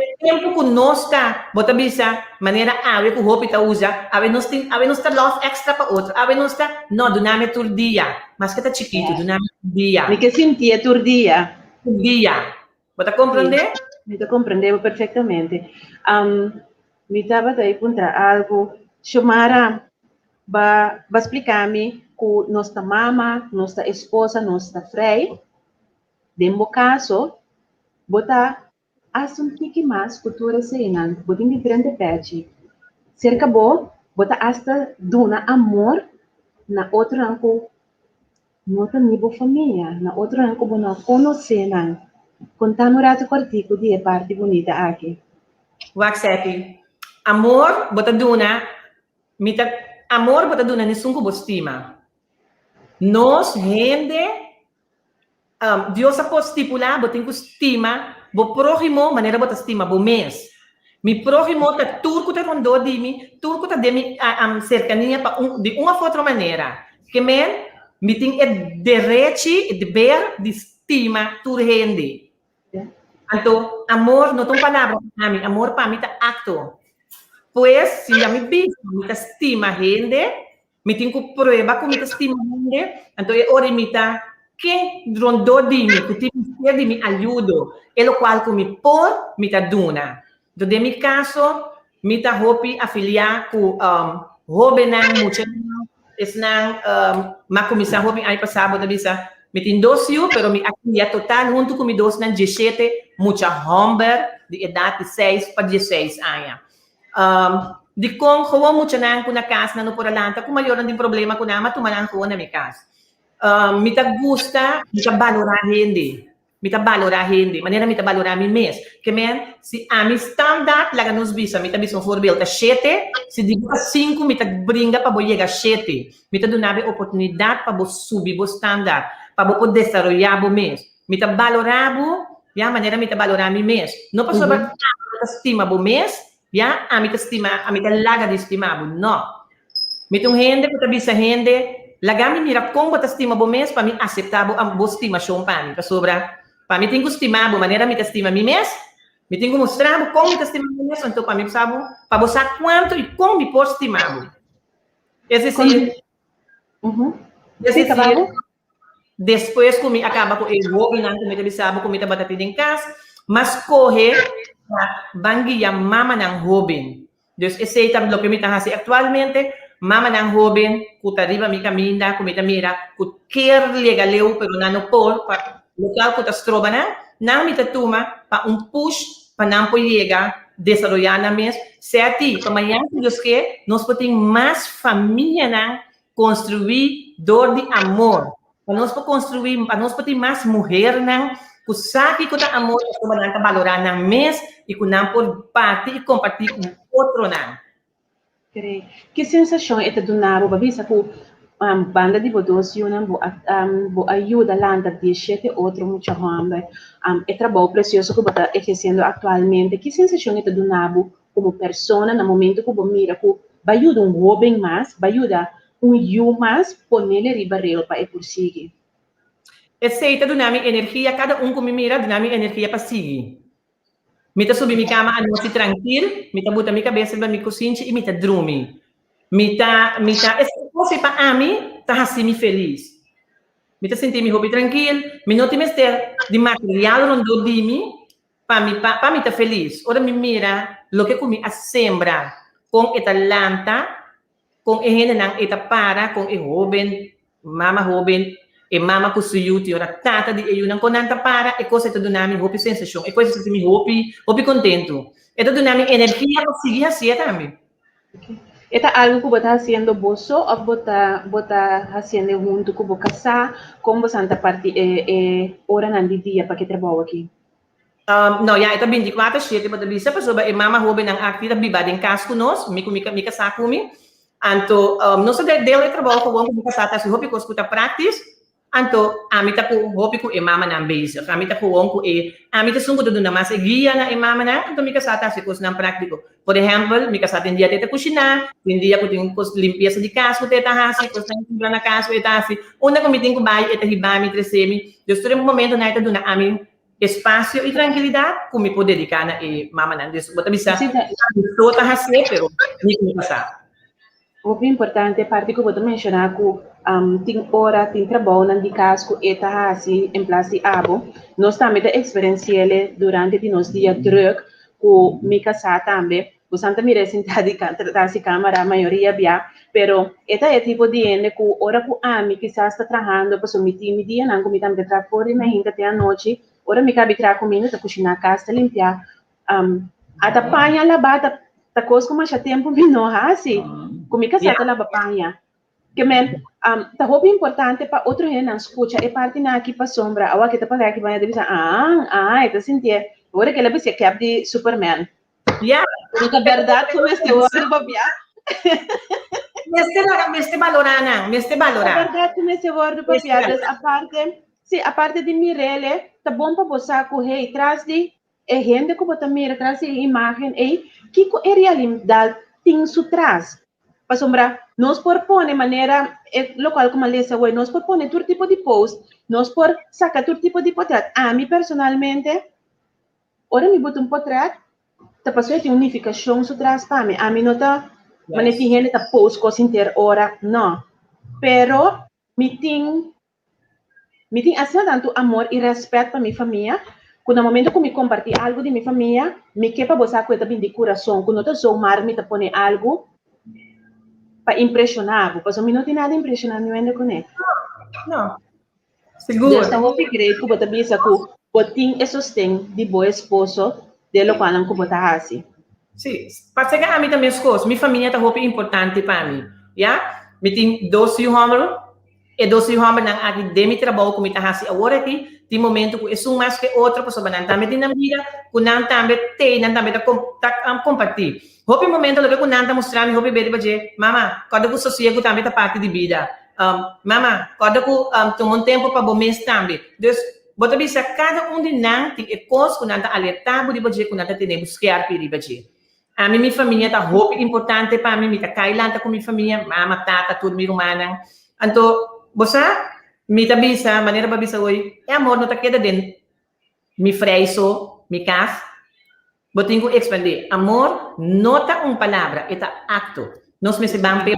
e tempu ku nos ta, bo ta bisa, manera awe ku hopi ta usa, awe nos tin, awe nos ta lòf èkstra pa otro, awe nos ta, no, duna mi tur dia, maske ta chikitu, duna mi tur dia. Mi ke sintié tur dia. Tur dia. Bo ta komprondé? Mi ta komprondé bo perfektamente. Mi tabata ei puntra algu. Xiomara, ba ba splika mi ku nos ta mama, nos ta esposa, nos ta frei. Den bo kaso, bo ta hasi un tiki mas ku tur eseinan. Bo tin diferente pèchi. Serka bo, bo ta asta duna amor na otronan ku no ta ni bo famia, na otronan ku bo no konosé nan. Konta mi un ratu kòrtiku di e parti bunita aki. Wak Seti, amor bo ta duna, mi ta, amor bo ta duna n'esun ku bo stima. Nos hende Dios a por stipulá bo tin ku stima bo próhimo manera bo ta stima bo mes. Mi próhimo ta tur ku ta rondó di mi, tur ku ta den mi serkania pa un di un òf otro manera. Ke men, mi tin e derechi, e deber di stima tur hende. Anto, amor no ta un palabra pa mi, amor pa mi ta akto. Pues, si mi bisa mi ta stima hende, mi tin ku prueba ku mi ta stima hende, anto e ora mi ta ken rondó di mi ku tin mester di mi ayudo, e lokual ku mi por, mi ta duna. Anto den mi kaso, mi ta hopi afiliá ku hóbennan, muchanan, esnan m'a kuminsá hopi aña pasá, bo ta bisa, mi tin dos yu, pero mi a kria total huntu ku mi dosnan dieshete mucha hòmber di edat di seis pa dieseis aña. Dikon gewoon muchanan ku na kas nan no por a lanta ku mayornan tin problema ku nan, m'a tuma nan gewoon na mi kas. Mi ta gusta, mi ta balorá hende. Mi ta balorá hende, manera mi ta balorá mi mes. Ke men, si ami standaard, laga nos bisa, mi ta bisa un voorbeeld, ta shete, si di bo ta sinku, mi ta bringa pa bo yega shete. Mi ta duna bo e oportunidat pa bo subi bo standaard, pa bo por desaroyá bo mes. Mi ta balorá bo, ya, manera mi ta balorá mi mes. No pasobra ami no ta stima bo mes, ya, ami ta stima, ami ta laga di stima bo. No. Mi ta un hende ku ta bisa hende, Laga mi mira kon bo ta stima bo mes pa mi aseptá bo bo stimashon pa mi. Pasobra pa mi tin ku stima bo manera mi ta stima mi mes, mi tin ku mustra bo kon mi ta stima mi mes, anto pa mi sa bo, pa bo sa kuantu i kon mi por stima bo. Es desir, es desir, Despues ku mi a kaba ku e hobennan ku mi ta bisa bo ku mi tabata tin den kas, m'a skohe pa ban guia mamanan hoben. Dus esei ta loke mi ta hasi aktualmente, mamanan hoben ku ta riba mi kaminda, ku mi ta mira ku kier lega leu pero nan no por pa lokal ku ta stroba nan, nan mi ta tuma pa un push pa nan por yega desaroyá nan mes. Sèti, pa mañana si Dios ke, nos por tin mas famianan Construí dor di amor. Pa nos por construí, pa nos por tin mas muhernan ku sa kiko ta amor pasobra nan ta balorá nan mes i ku nan por parti i kompartí ku otronan. Kere, ki sensashon e ta duna bo pa bisa ku banda di bo dos yunan bo a bo a yuda lanta dieshete otro mucha hòmber? E trabou presioso ku bo ta ehersiendo aktualmente, ki sensashon e ta duna bo komo persona na momento ku bo mira ku ba yuda un hóben mas, ba yuda un yu mas ponele riba rel pa e por sigui. Esei ta duna mi energia, kada un ku mi mira duna mi energia pa sigui. Mi ta subi mi kama anochi trankil, mi ta buta mi kabes riba mi kusinchi i mi ta drumi. Mi ta, mi ta, esei kos ei pa ami ta hasi mi felis. Mi ta sinti mi hopi trankil, mi no tin mester di material rondó di mi, Pa mi pa pa mi ta felis ora mi mira loke ku mi a sembra, kon e ta lanta, kon e hendenan e ta para, kon e hoben, mama hoben, e mama ku su yu tin ora tata di e yunan, kon nan ta para, e kos ei ta duna mi hopi sensashon, e kos ei ta sinti mi hopi, hopi kontentu. E ta duna mi energia pa sigui hasié tambe. E ta algu ku bo ta hasiendo bo so òf bo ta bo ta hasiendo huntu ku bo kasá? Kon bosan ta parti e e oranan di dia pa ke trabou aki? No, ya e ta binticuater shete bo ta bisa pasobra e mama hobennan aki ta biba den kas ku nos, mi ku mi mi kasá ku mi. Anto nos ta deel e trabou gewoon ku mi kasá ta hasi hopi kos ku ta praktis, anto ami ta ku hopi ku e mamanan bezig. Ami ta gewoon ku e, ami ta esun ku ta duna mas e guia na e mamanan, anto mi kasá ta hasi kosnan práktiko. Por ehèmpel, mi kasá tin dia ku e ta kushiná, tin dia ku tin kos limpiesa di kas ku e ta hasi, kosnan ku kumpra na kas ku e ta hasi. Unda ku mi tin ku bai e ta hiba mi, trese mi. Dus tur e momentonan e ta duna ami. espasio i trankilidat ku mi por dediká na e mamanan. Dus bo ta bisa, mi so ta hasié, pero mi ku mi sa. Hopi importante e parti ku bo ta menshoná ku tin ora tin trabounan di kas ku e ta hasi en plas di abo. Nos tambe ta eksperensi'el durante di nos dia drùk ku mi kasá tambe. Bosan ta mira e sintá di tras di kámara mayoria bia, pero e ta e tipo di hende ku ora ku ami kisas ta trahando pasobra mi tin mi dianan ku mi tambe ta traha for di mainta te anochi, ora mi kabi traha kuminda ta kushiná kas ta limpiá, ata paña labá ta ta kos ku masha tempu mi no hasi, ku mi kasá ta laba paña. Ke men, ta hopi importante pa otro hendenan skucha e partinan aki pasobra awor ke ta pasa aki baña ta bisa, ah, ah, e ta sintié, ora ke el a bisa e kèp di Superman. Ja. Pero ta berdad ku mester wòrdu papiá. Mester laga, mester balorá nan, mester balorá. Ta berdad ku mester wòrdu papiá. Dus aparte, sí, aparte di mir'é, ta bon pa bo sa ku hey, tras di e hende ku bo ta mira, tras di e imágen ei, kiko en realidat tin su tras. Pasobra nos por pone manera e lokual ku mi a lesa awor, nos por pone tur tipo di post, nos por saka tur tipo di potrèt. Ami personalmente Ora mi buta un potret, ta pasobra e tin un nifikashon su tras pa mi. Ami no ta manera tin hende ta post kos henter ora, no. Pero mi tin mi tin asina tantu amor i rèspèt pa mi famia, ku na momento ku mi kompartí algu di mi famia, mi ke pa bo sa ku e ta bini di kurason, ku no ta zomaar mi ta pone algu pa impreshoná bo, pasobra mi no tin nada impreshoná niun hende kuné. No. Sigur. Dios ta hopi great ku bo ta bisa ku bo tin e sosten di bo esposo den lokualnan ku bo ta hasi. Sí, parse ku ami ta meskos. Mi famia ta hopi importante pa mi, ya. Mi tin dos yu hòmber, e dos yu hòmbernan aki den mi trabou ku mi ta hasi awor aki, tin momento ku esun mas ku e otro pasobra nan tambe tin nan bida ku nan tambe tei, nan tambe ta ta kompartí. Hopi momento loke ku nan ta mustra mi hopi bedi pa dje, Mama, kòrda ku sosiegu tambe ta parti di bida. Mama, kòrda ku tuma un tempu pa bo mes tambe. Dus, bo ta bisa kada un di nan tin e kos ku nan ta alertá bo riba dje, ku nan ta tene bo skèrpi riba dje. Ami, mi famia ta hopi importante pa mi, mi ta kai lanta ku mi famia, mama, tata, tur mi rumannan. Anto, bo sa, mi ta bisa, manera bo a bisa hoy, e amor no ta keda den mi frei so, mi kas. Bo tin ku ekspandé. Amor no ta un palabra, e ta akto. Nos mester ban p'e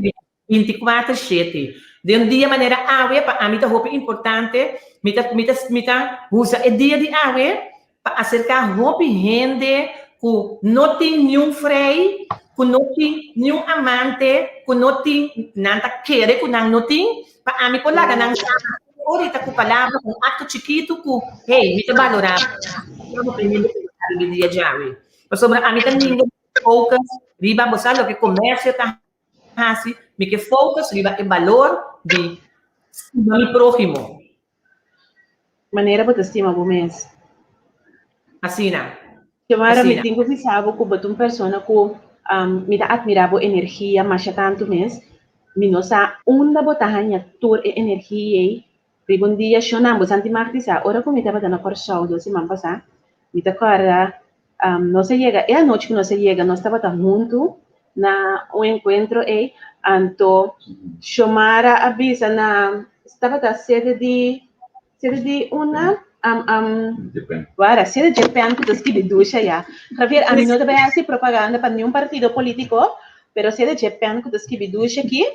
24 shete. Den un dia manera awe pa ami ta hopi importante, mi ta mi ta mi ta usa e dia di awe pa aserká hopi hende ku no tin niun frei, ku no tin niun amante, ku no tin, nan ta kere ku nan no tin, pa ami por laga nan sa orita ku palabra, ku un akto chikitu ku, hey, mi ta balorá bo, mi ta riba e dia djawe. Pasobra ami ta ninga focus riba bo sa loke komersio ta hasi, mi ke focus riba e balor di stima mi próhimo. Manera bo ta stima bo mes. Asina. Xiomara, mi tin ku bisa bo ku bo ta un persona ku mi ta atmirá bo energia masha tantu mes. Mi no sa unda bo ta haña tur e energia ei. Riba un dia shonnan bo santi mag di sa, ora ku mi tabata na Kòrsou dos siman pasá, mi ta kòrda nos a yega, e anochi ku nos a yega nos tabata huntu na un enkuentro ei, anto Xiomara a bisa na tabata sede di sede di una wara sede dje pen ku ta skibi dusha ya. Javier, ami no ta bai hasi propaganda pa niun partido polítiko, pero sede dje pen ku ta skibi dusha aki,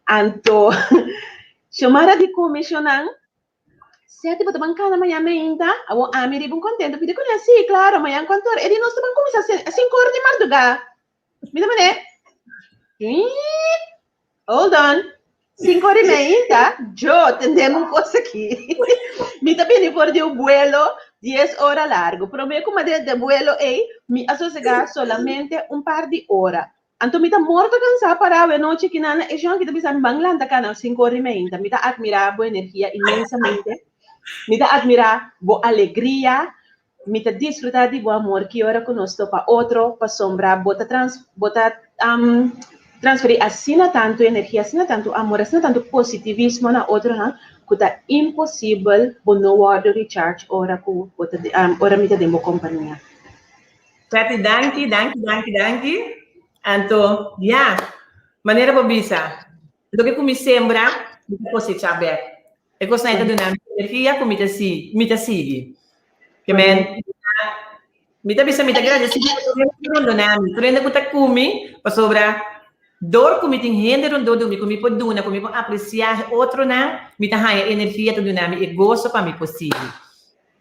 anto Xiomara di komisionan Seti, bo ta ban kana mañan meinta? Awor ami riba un kontento pidi kuné, Sí, klaro, mañan kuantu ora? E di, Nos ta ban kuminsá sinku ora di mardugá. Mi ta manera, Hold on, sinku ora i meinta? Jo, tendé-mi un kos aki. Mi ta bini for di un buelo dies ora largu. Promé ku mi a drenta e buelo ei, mi a sosegá solamente un par di ora. Anto mi ta morto cansá pará awe nochi ki nan e shon ki ta bisa mi ban lanta cana cinco ora y meinta. Mi ta admirá bo energia inmensamente. Mi ta admirá bo alegria. Mi ta disfrutá di bo amor ki ora cu nos topa otro pasobra bo ta trans bo ta transferí asina tantu energia, asina tantu amor, asina tantu positivismo na otronan cu ta imposibel bo no wordo recharge ora cu bo ta ora mi ta den bo compania. Patty, danki, danki, danki, danki. Anto, ya, manera bo bisa, loke ku mi sembra, mi ta kosechá bèk. E kosnan ei ta duna mi energia ku mi ta si, mi ta sigui. Ke men, mi ta bisa mi ta agradecido pa tur hende ku rondona mi, tur hende ku ta ku mi, pasobra dor ku mi tin hende rondó di mi ku mi por duna, ku mi por apresiá otronan, mi ta haña energia ta duna mi e goso pa mi por sigui.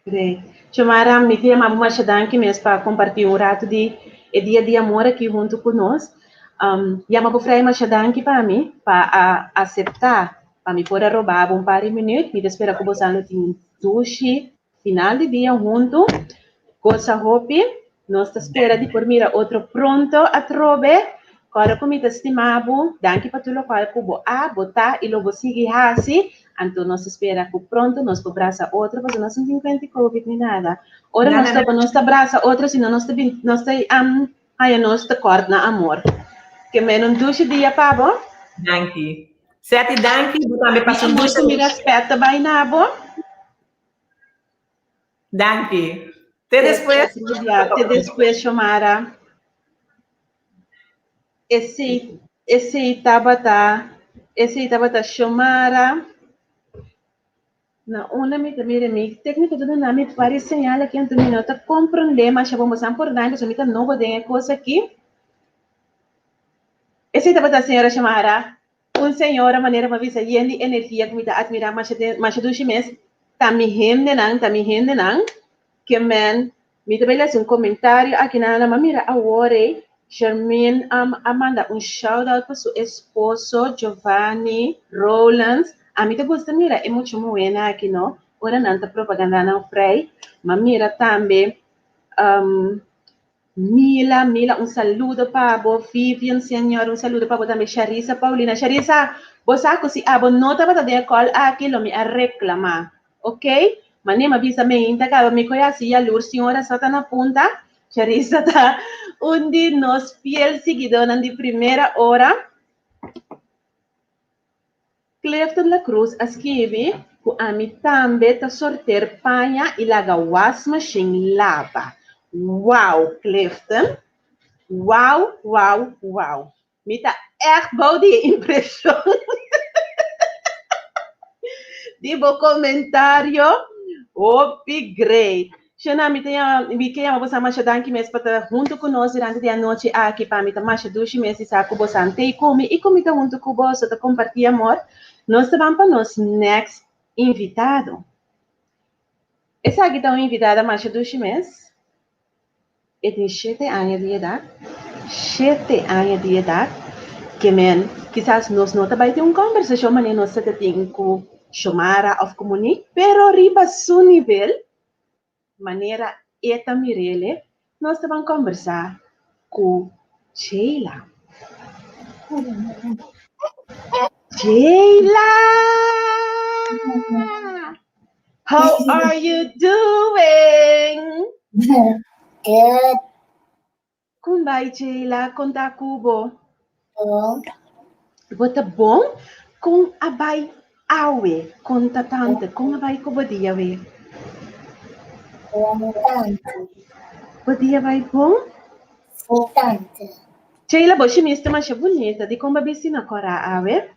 Great. Xiomara, mi ta yama bo masha danki mes pa kompartí un ratu di e dia di amor aki huntu ku nos. Yama bo frei masha danki pa mi pa a aseptá pa mi por a roba bo un par di minüt. Mi ta spera ku bosan lo tin un dushi final di dia huntu. Gosa hopi. Nos ta spera di por mira otro pronto atrobe. Kòrda ku mi ta stima bo. Danki pa tur lokual ku bo a, bo ta i lo bo sigui hasi. Anto nos ta spera ku pronto nos por brasa otro pasobra nos no tin kuenta di covid ni nada. Ora nos topa nos ta brasa otro sino nos ta bin nos ta haña nos tekort na amor. Ke men un dushi dia pa bo. Danki. Seti danki, bo tambe pasa un Mi amor dushi ku mi rèspèt ta bai na bo. Danki. Te despues. Te despues, Xiomara. Esei, esei tabata, esei tabata Xiomara. Na unda mi ta mira mi técnico ta duna mi varios señal aki anto mi no ta comprende masha bon bosan por dai pasobra mi ta nobo den e cos aki. Esei tabata señora Xiomara. Un señora manera pa bisa yen di energia ku mi ta admirá masha den masha dushi mes ta mi hendenan ta mi hendenan ke men mi ta bai lesa un komentario aki nan nan a mira awor ei Shermin a manda un shout out pa su esposo Giovanni Rowlands ami ta gusta mira e mucha muhénan aki no ora nan ta propagandá nan frei m'a mira tambe Mila, Mila, un saludo pa bo. Vivian, señor, un saludo pa bo tambe. Sharisa, Paulina. Sharisa, bo sa ku si abo no tabata den e call aki, lo mi a reclama. Ok? Mane m'a bisa meinta kaba mi koe hasi yalur sin ora sa ta na punta. Sharisa ta un di nos fiel siguidónan di primera ora. Clifton La Cruz a skibi ku ami tambe ta sorter paña i laga wasmashin laba. Wow Clifton! Wow, wow, wow! Mi ta ègt bou di e impreshon di bo komentario. Hopi great! Shona, mi ta yama, mi ke yama bosan masha danki mes pa ta huntu ku nos durante di anochi aki. Pa mi ta masha dushi mes di sa ku bosan t'ei ku mi i ku mi ta huntu ku boso ta kompartí amor. Nos ta ban pa nos next invitado. Esaki ta un invitada masha dushi mes. E tin shete aña di edat, shete aña di edat, ke men kisas nos no ta bai tin un kòmbersashon manera nos ta ta tin ku Xiomara òf ku Monique, pero riba su nivel, manera e ta mir'el, nos ta ban kòmbersá ku Sheila. Sheila! How are you doing? Good. Kon bai, Sheila? Kon ta ku bo? Bon. Bo ta bon? Kon a bai awe? Kon ta tante? Kon a bai ku bo dia awe? Bon, tante. Bo dia bai bon? Si, tante. Sheila, bo shimis ta masha bunita. Dikon bo a bisti na kòrá awe?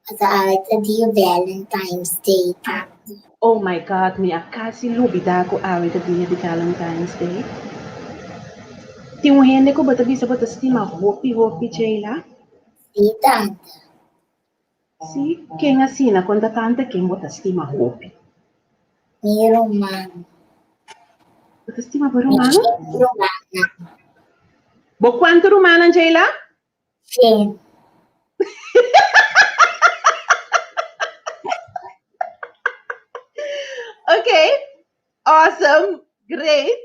Pasobra awe ta dia Valentine's Day, papi. Oh my God, mi a casi lubida cu awe ta dia di Valentine's Day. Tin un hende cu bo ta bisa bo ta stima hopi hopi, Jayla? Si, tante. Si? Ken asina? Conta tante ken bo ta stima hopi. Mi ruman. Bo ta stima bo ruman? Mi shete rumannan. Bo cuanto rumannan, Jayla? Shen. Okay, awesome, great.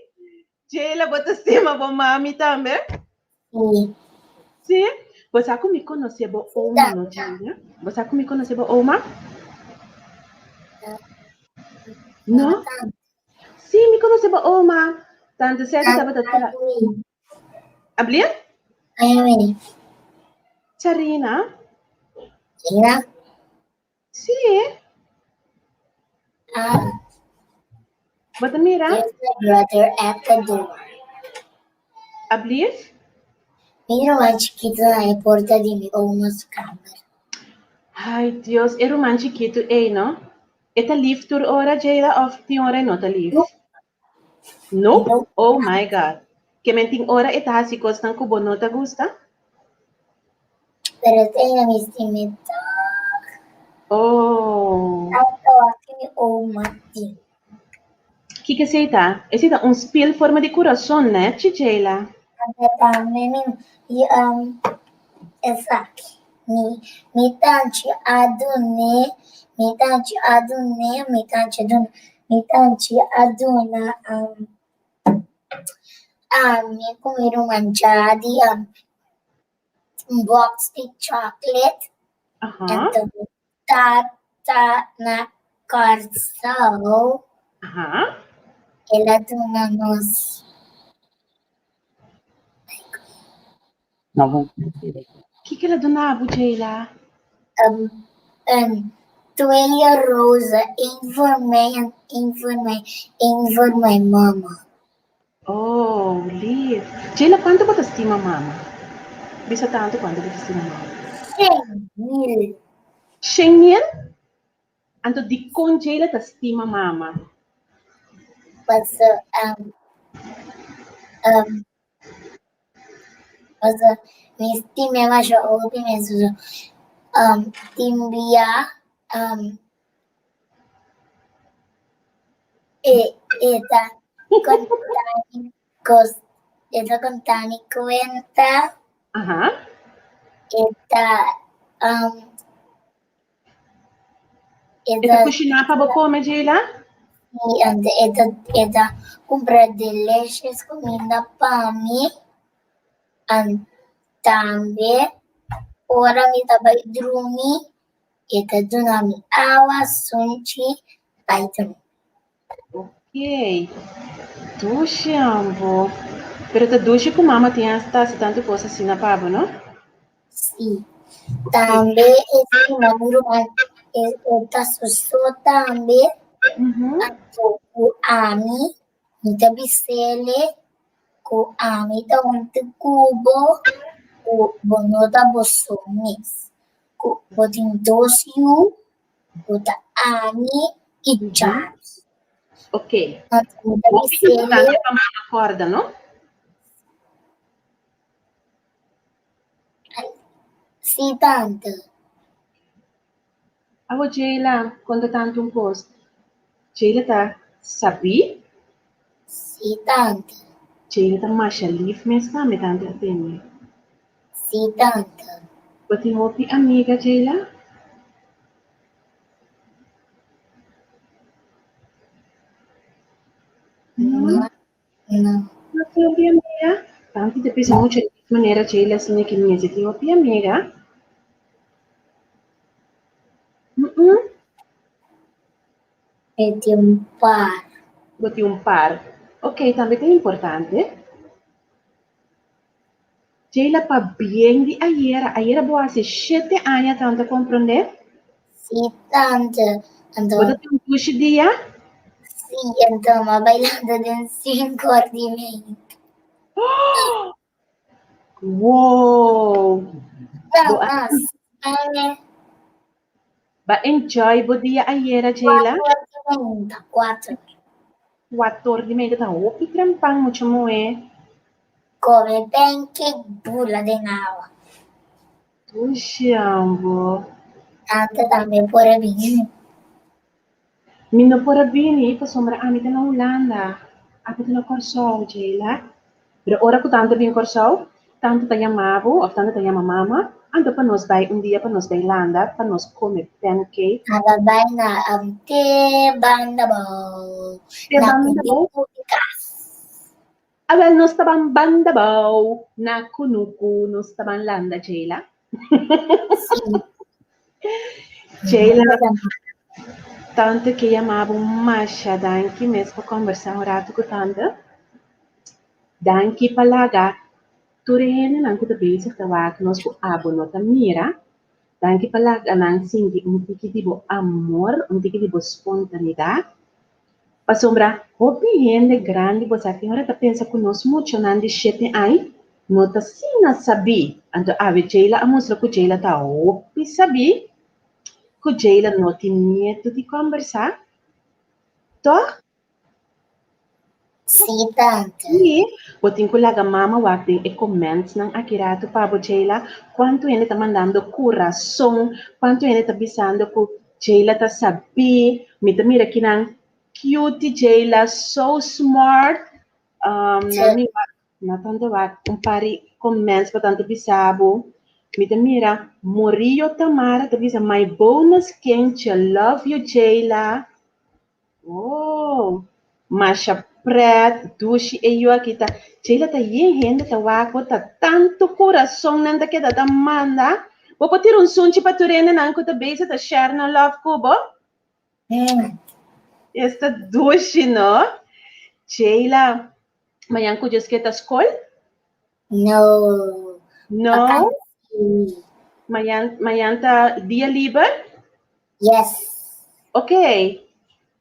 Jayla, bo ta stima bo mami tambe? Si. Si? Bo sa ku mi konosé bo oma, no, Jayla? Bo sa ku mi konosé bo oma? No? Si, mi konosé bo oma. Tante Seti tabata tra... Ablia? Ay, Charina? Charina? Si. Ah. Bo ta mira? There's my brother at the door. Ablief? Mi ruman chikitu na e porta di mi oma's kamer. Ay, Dios, e ruman chikitu ei, no? E ta lief tur ora, Jayla, of tin ora e no ta lief? Nope. Oh my God. Ke men tin ora e ta hasi kosnan ku bo no ta gusta? Pero te mi stim'é tòg. Oh. Tantu wak mi oma tin. Kiko esei ta? Esei ta un spil forma di kurason, nèchi, Jayla? Anto tambe mi esaki. Mi mi tanchi a dun'é, mi tanchi a dun'é, mi tanchi a duna, mi tanchi a duna ami ku mi ruman Jadi un box di chocolate. Anto mi tata na Kòrsou, el a duna nos. Kiko el a duna bo, Jayla? Een twee rozen, één voor mij en één voor mijn, één voor mijn mama. Oh, lief. Jayla, kuantu bo ta stima mama? Bisa tantu kuantu bo ta stima mama. 100.000. 100.000? Anto dikon Jayla ta stima mama? Paso, um, um, Paso mi stim'é masha hopi mes paso tin bia e e ta konta mi kos e ta konta mi kuenta e ta E ta kushiná pa bo kome, Jayla? Sí, anto e ta e ta kumpra delicious kuminda pa mi. An tambe ora mi ta bai drumi e ta duna mi awa, sunchi, bai drumi. Ok, dushi ambo. Pero ta dushi ku mama tin hasta hasi tantu kos asina pa bo, no? Sí. Tambe e stima mi ruman e e ta su so tambe. Anto ku ami mi ta bis'ele ku ami ta huntu ku bo, ku bo no ta bo so mes. Ku bo tin dos yu Ku ta ami i Charles. Ok. Hopi importante pa mama kòrda, no? Sí, tante. Awo Jayla, konta tante un kos. Jayla ta sabí? Sí, tante. Jayla ta masha lif mes tambe, tante a tende. Sí, tante. Bo tin hopi amiga, Jayla? No, no. No tin hopi amiga? Tante ta pensa mucho di ki manera Jayla asina ki mester tin hopi amiga. Mm-mm. Mi tin un par. Bo tin un par. Ok, tambe ta importante. Jayla pabien di ayera, ayera bo hasi shete aña tante comprende? Si tante, anto. Bo ta tin un dushi dia? Si, anto m'a bailando den sinku or di meinta. Wow! No, mas, ane. Ba enjoy bo dia ayera, Jayla? Kuater or di meinta, kuater. Kuater or di meinta ta hopi trempan mucha muhé. Come pancake bula den awa. Dushi ambo. Tante tambe por a bini. Mi no por a bini pasobra ami ta na Hulanda. Abo ta na Kòrsou, Jayla. Pero ora ku tante bin Kòrsou, tante ta yama bo òf tante ta yama mama, anto pa nos bai un dia pa nos bai landa pa nos kome pancake. Aba bai na te banda bou. Te Na banda bou. kunuku di kas. Awel nos ta ban banda bou na kunuku nos ta ban landa Jayla. Sí. Jayla, tante ke yama bo masha danki mes pa kombersá un ratu ku tante. Danki pa laga tur e hendenan ku ta bezig ta wak nos ku abo no ta mira. Danki pa laga nan sinti un tiki di bo amor, un tiki di bo spontanidat. Pasobra hopi hende grandi bo sa tin ora ta pensa ku nos muchanan di shete añ no ta asina sabí. Anto awe Jayla a mustra ku Jayla ta hopi sabí, ku Jayla no tin miedu di kòmbersá, tòg? Sí, tante. Sí, bo tin ku laga mama wak den e commentsnan aki ratu pa bo, Jayla. Kuantu hende ta mandando kurason, kuantu hende ta bisando ku Jayla ta sabí. Mi ta mira kinan cutie Jayla, so smart. Um, na mi wak, na tante wak un par di comments pa tante bisa bo. Mi ta mira Murillo Tamara ta bisa my bonus kindje, love you Jayla. Oh, masha pret, dushi e yu aki ta. Jayla ta yen hende ta wak bo ta tantu kurason nan ta keda ta manda. Bo por tira un sunchi pa tur hendenan ku ta bezig ta share nan love ku bo? Esta dushi no. Jayla, mañan ku Dios ke ta skol? No. No? Vakantie. Mañan, mañan ta dia liber? Yes. Ok.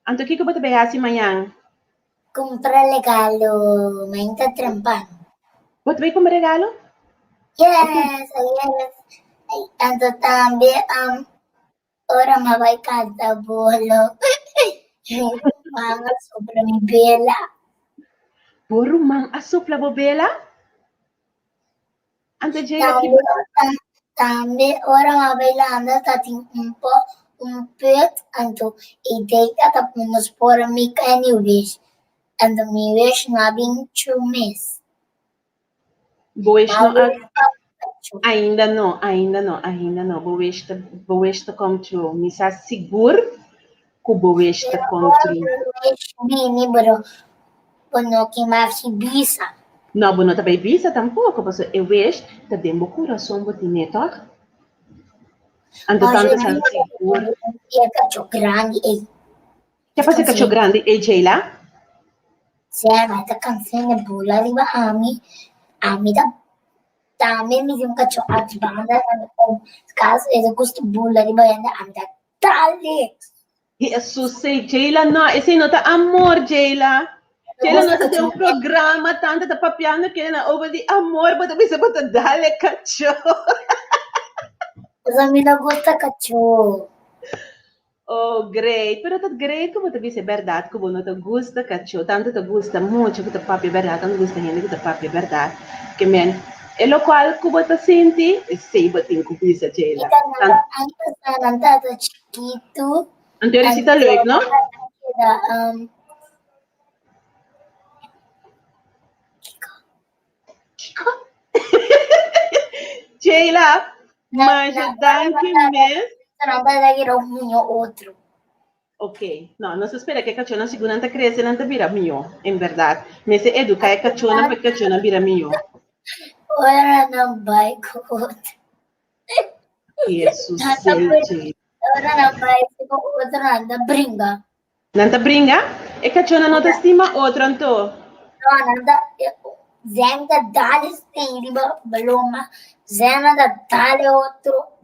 Anto kiko bo ta bay hasi mañan? Kumpra regalo. Mañan ta trempan. Bo ta bay kumpra regalo? Yes, yes. Anto tambe um, ora mi a bai kanta bolo, mi ruman a sopla mi bela. Bo ruman a sopla bo bela? Anto Jayla ki Tambe, tambe ora mi a bai landa ta tin un po un put anto e dei ta pone nos por make any wish anto mi wish no a bin true mes. Bo wish no a Ainda no, ainda no, ainda no. Bo wish ta, bo wish ta come true. Mi sa sigur ku bo wish ta come true. Wish bini, pero bo no ke mas bisa. No, bo no ta bai bisa tampoko, pasobra e wish ta den bo kurason bo tine, tòg? Anto tantu sa sigur. E kacho grandi ei. Ke pasa e kacho grandi ei, Jayla? Sera ta cansa di bula riba ami, ami ta tambe mi tin un cacho aki banda na mi om cas e ta gusta bula riba hende ami ta dale. Hesus ei Jayla no esei no ta amor Jayla. Jayla nos ta den un programa tanta ta papiando kende over di amor bo ta bisa bo ta dale cacho. Pasobra mi no gusta cacho. Oh, great. Pero ta great ku bo ta bisa e bèrdat ku bo no ta gusta kachó. Tantu ta gusta mucha ku ta papia bèrdat, tantu gusta hende ku ta papia bèrdat. Ke men, e lokual ku bo ta sinti, esei bo tin ku bisa, Jayla. Mi ta nan antes nan nan tata chikitu. Anto e risita leuk, no? Keda, um, Kiko. Kiko? Jayla, masha danki mes. Nan ta da gira un muño otro. Ok, no, nos ta spera ku e kachónan sigun nan ta krese nan ta bira mihó, en bèrdat. Mester eduká e kachónan pa e kachónan bira mihó. Ora nan bai ku otro. Hesus, Jay. Ora nan bai ku otro nan ta bringa. Nan ta bringa? E kachónan no ta stima otro anto? No, nan ta, Zen ta dale steen riba baloma, Zen ta dale otro,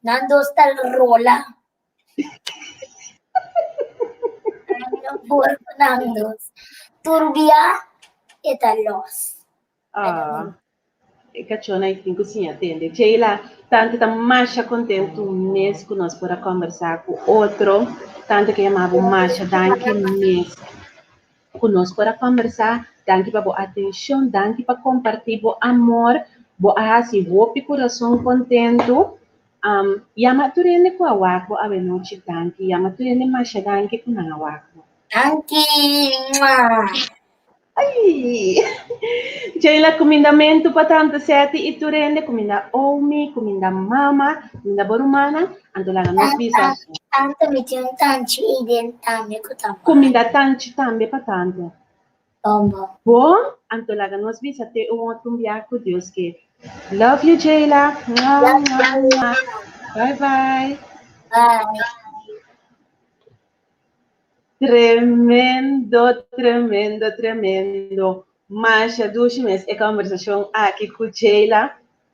nan dos ta rola. Nan no por ku nan dos. Tur bia e ta los. Ah, e kachónan ei tin ku siña tende. Sheila, tantu ta masha kontentu mes ku nos por a kòmbersá ku otro. Tantu ke yama bo masha danki mes ku nos por a kòmbersá. Danki pa bo atenshon, danki pa kompartí bo amor. Bo a hasi hopi kurason kontentu. Yama tur hende ku a wak bo awenochi danki. Yama tur hende masha danki ku nan a wak bo. Danki! Mua! Ai! Jayla, kumindamentu pa tante Seti i tur hende, kuminda omi, kuminda mama, kuminda bo rumannan, anto laga nos bisa. Tante, mi tin un tanchi ei den tambe ku ta mama. Kuminda tanchi tambe pa tante. Bon, bon. Bon, anto laga nos bisa te un otro bia ku Dios ke. Love you, Jayla. Mwah, mwah, mwah. Bye, bye. Bye. Tremendo, tremendo, tremendo. Masha dushi mes e conversacion aki cu Jayla.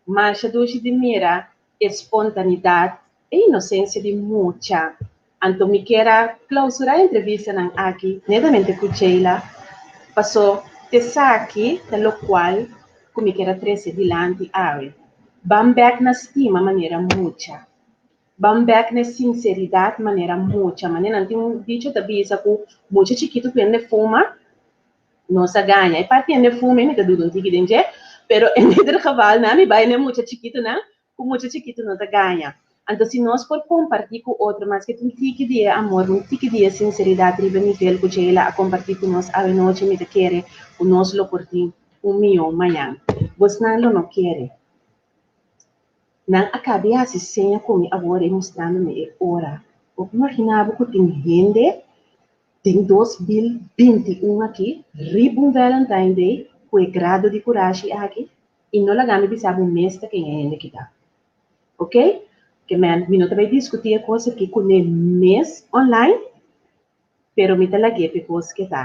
Masha dushi di mira e spontanidad, e inocencia di mucha. Anto mi kier a clausura e entrevistanan aki netamente cu Jayla, paso t'esaki ta locual cu mi kier a trece dilanti awe. Ban bek na stima manera mucha. Ban bek na e sinseridat manera mucha. Manera nan tin un dicho ta bisa ku mucha chikitu ku hende fuma, Nos a gaña. E parti hende fume, mi ta duda un tiki den dje, pero en ieder geval nan mi bai na e mucha chikitunan, ku mucha chikitu no ta gaña. Anto si nos por kompartí ku otro maske ta un tiki di e amor, un tiki di e sinseridat riba e nivel ku Jayla a kompartí ku nos awenochi, mi ta kere ku nos lo por tin un mihó mañan. Bosnan lo no kere. Nan a kabi hasi seña ku mi awor i mustrando mi e ora. Bo por imaginá bo ku tin hende den 2021 aki riba un Valentine Day ku e grado di kurashi aki? I no laga mi bisa bo mes ta ken e hende ki ta. Ok? Ke men, mi no ta bai diskutí e kos aki kuné mes online, pero mi ta lag'é p'e kos ke ta.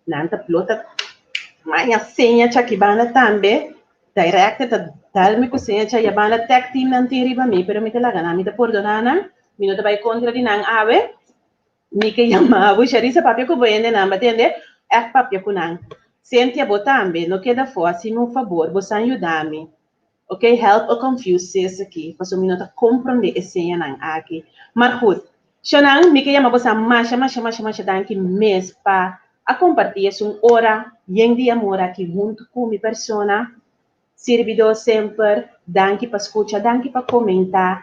Nan ta plota maña seña chaki banda tambe. Director ta dal mi ku seña chaya banda tech team nan tin riba mi, pero mi ta laga nan, mi ta pordona nan, mi no ta bai kontra di nan awe. Mi ke yama bo Sharisa papia ku bo hendenan, bo tende? Ègt papia ku nan. Cynthia bo tambe, no keda afó, hasi mi un fabor, bo san yuda mi. Ok, help a confused sis aki, pasobra mi no ta komprondé e señanan aki. Maar goed, Shanan, mi ke yama boso masha, masha, masha, masha danki mes pa a kompartí esun ora yen di amor aki huntu ku mi persona. Sirbidó semper, danki pa skucha, danki pa komentá,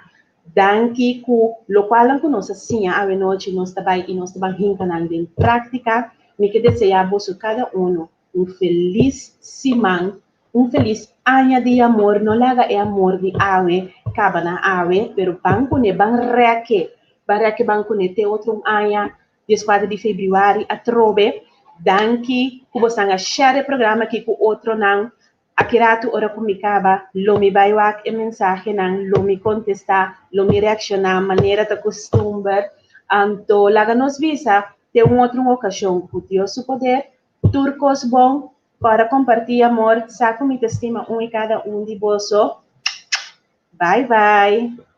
danki ku lokualnan ku nos a siña awenochi nos ta bai i nos ta ban hinka nan den práktika. Mi ke deseá boso kada uno un felis siman, un felis aña di amor, no laga e amor di awe kaba na awe, pero ban kuné, ban rèk'e, ban rèk'e ban kuné te otro un aña, 14 di febrüari atrobe. Danki ku bosan a share e programa aki ku otronan. Aki ratu ora ku mi kaba, lo mi bai wak e mensahenan, lo mi kontestá, lo mi reakshoná manera ta kustumber. Anto laga nos bisa te un otro un okashon ku Dios su poder Tur kos bon, kòrda kompartí amor, sa ku mi ta stima un i kada un di boso. Bye bye.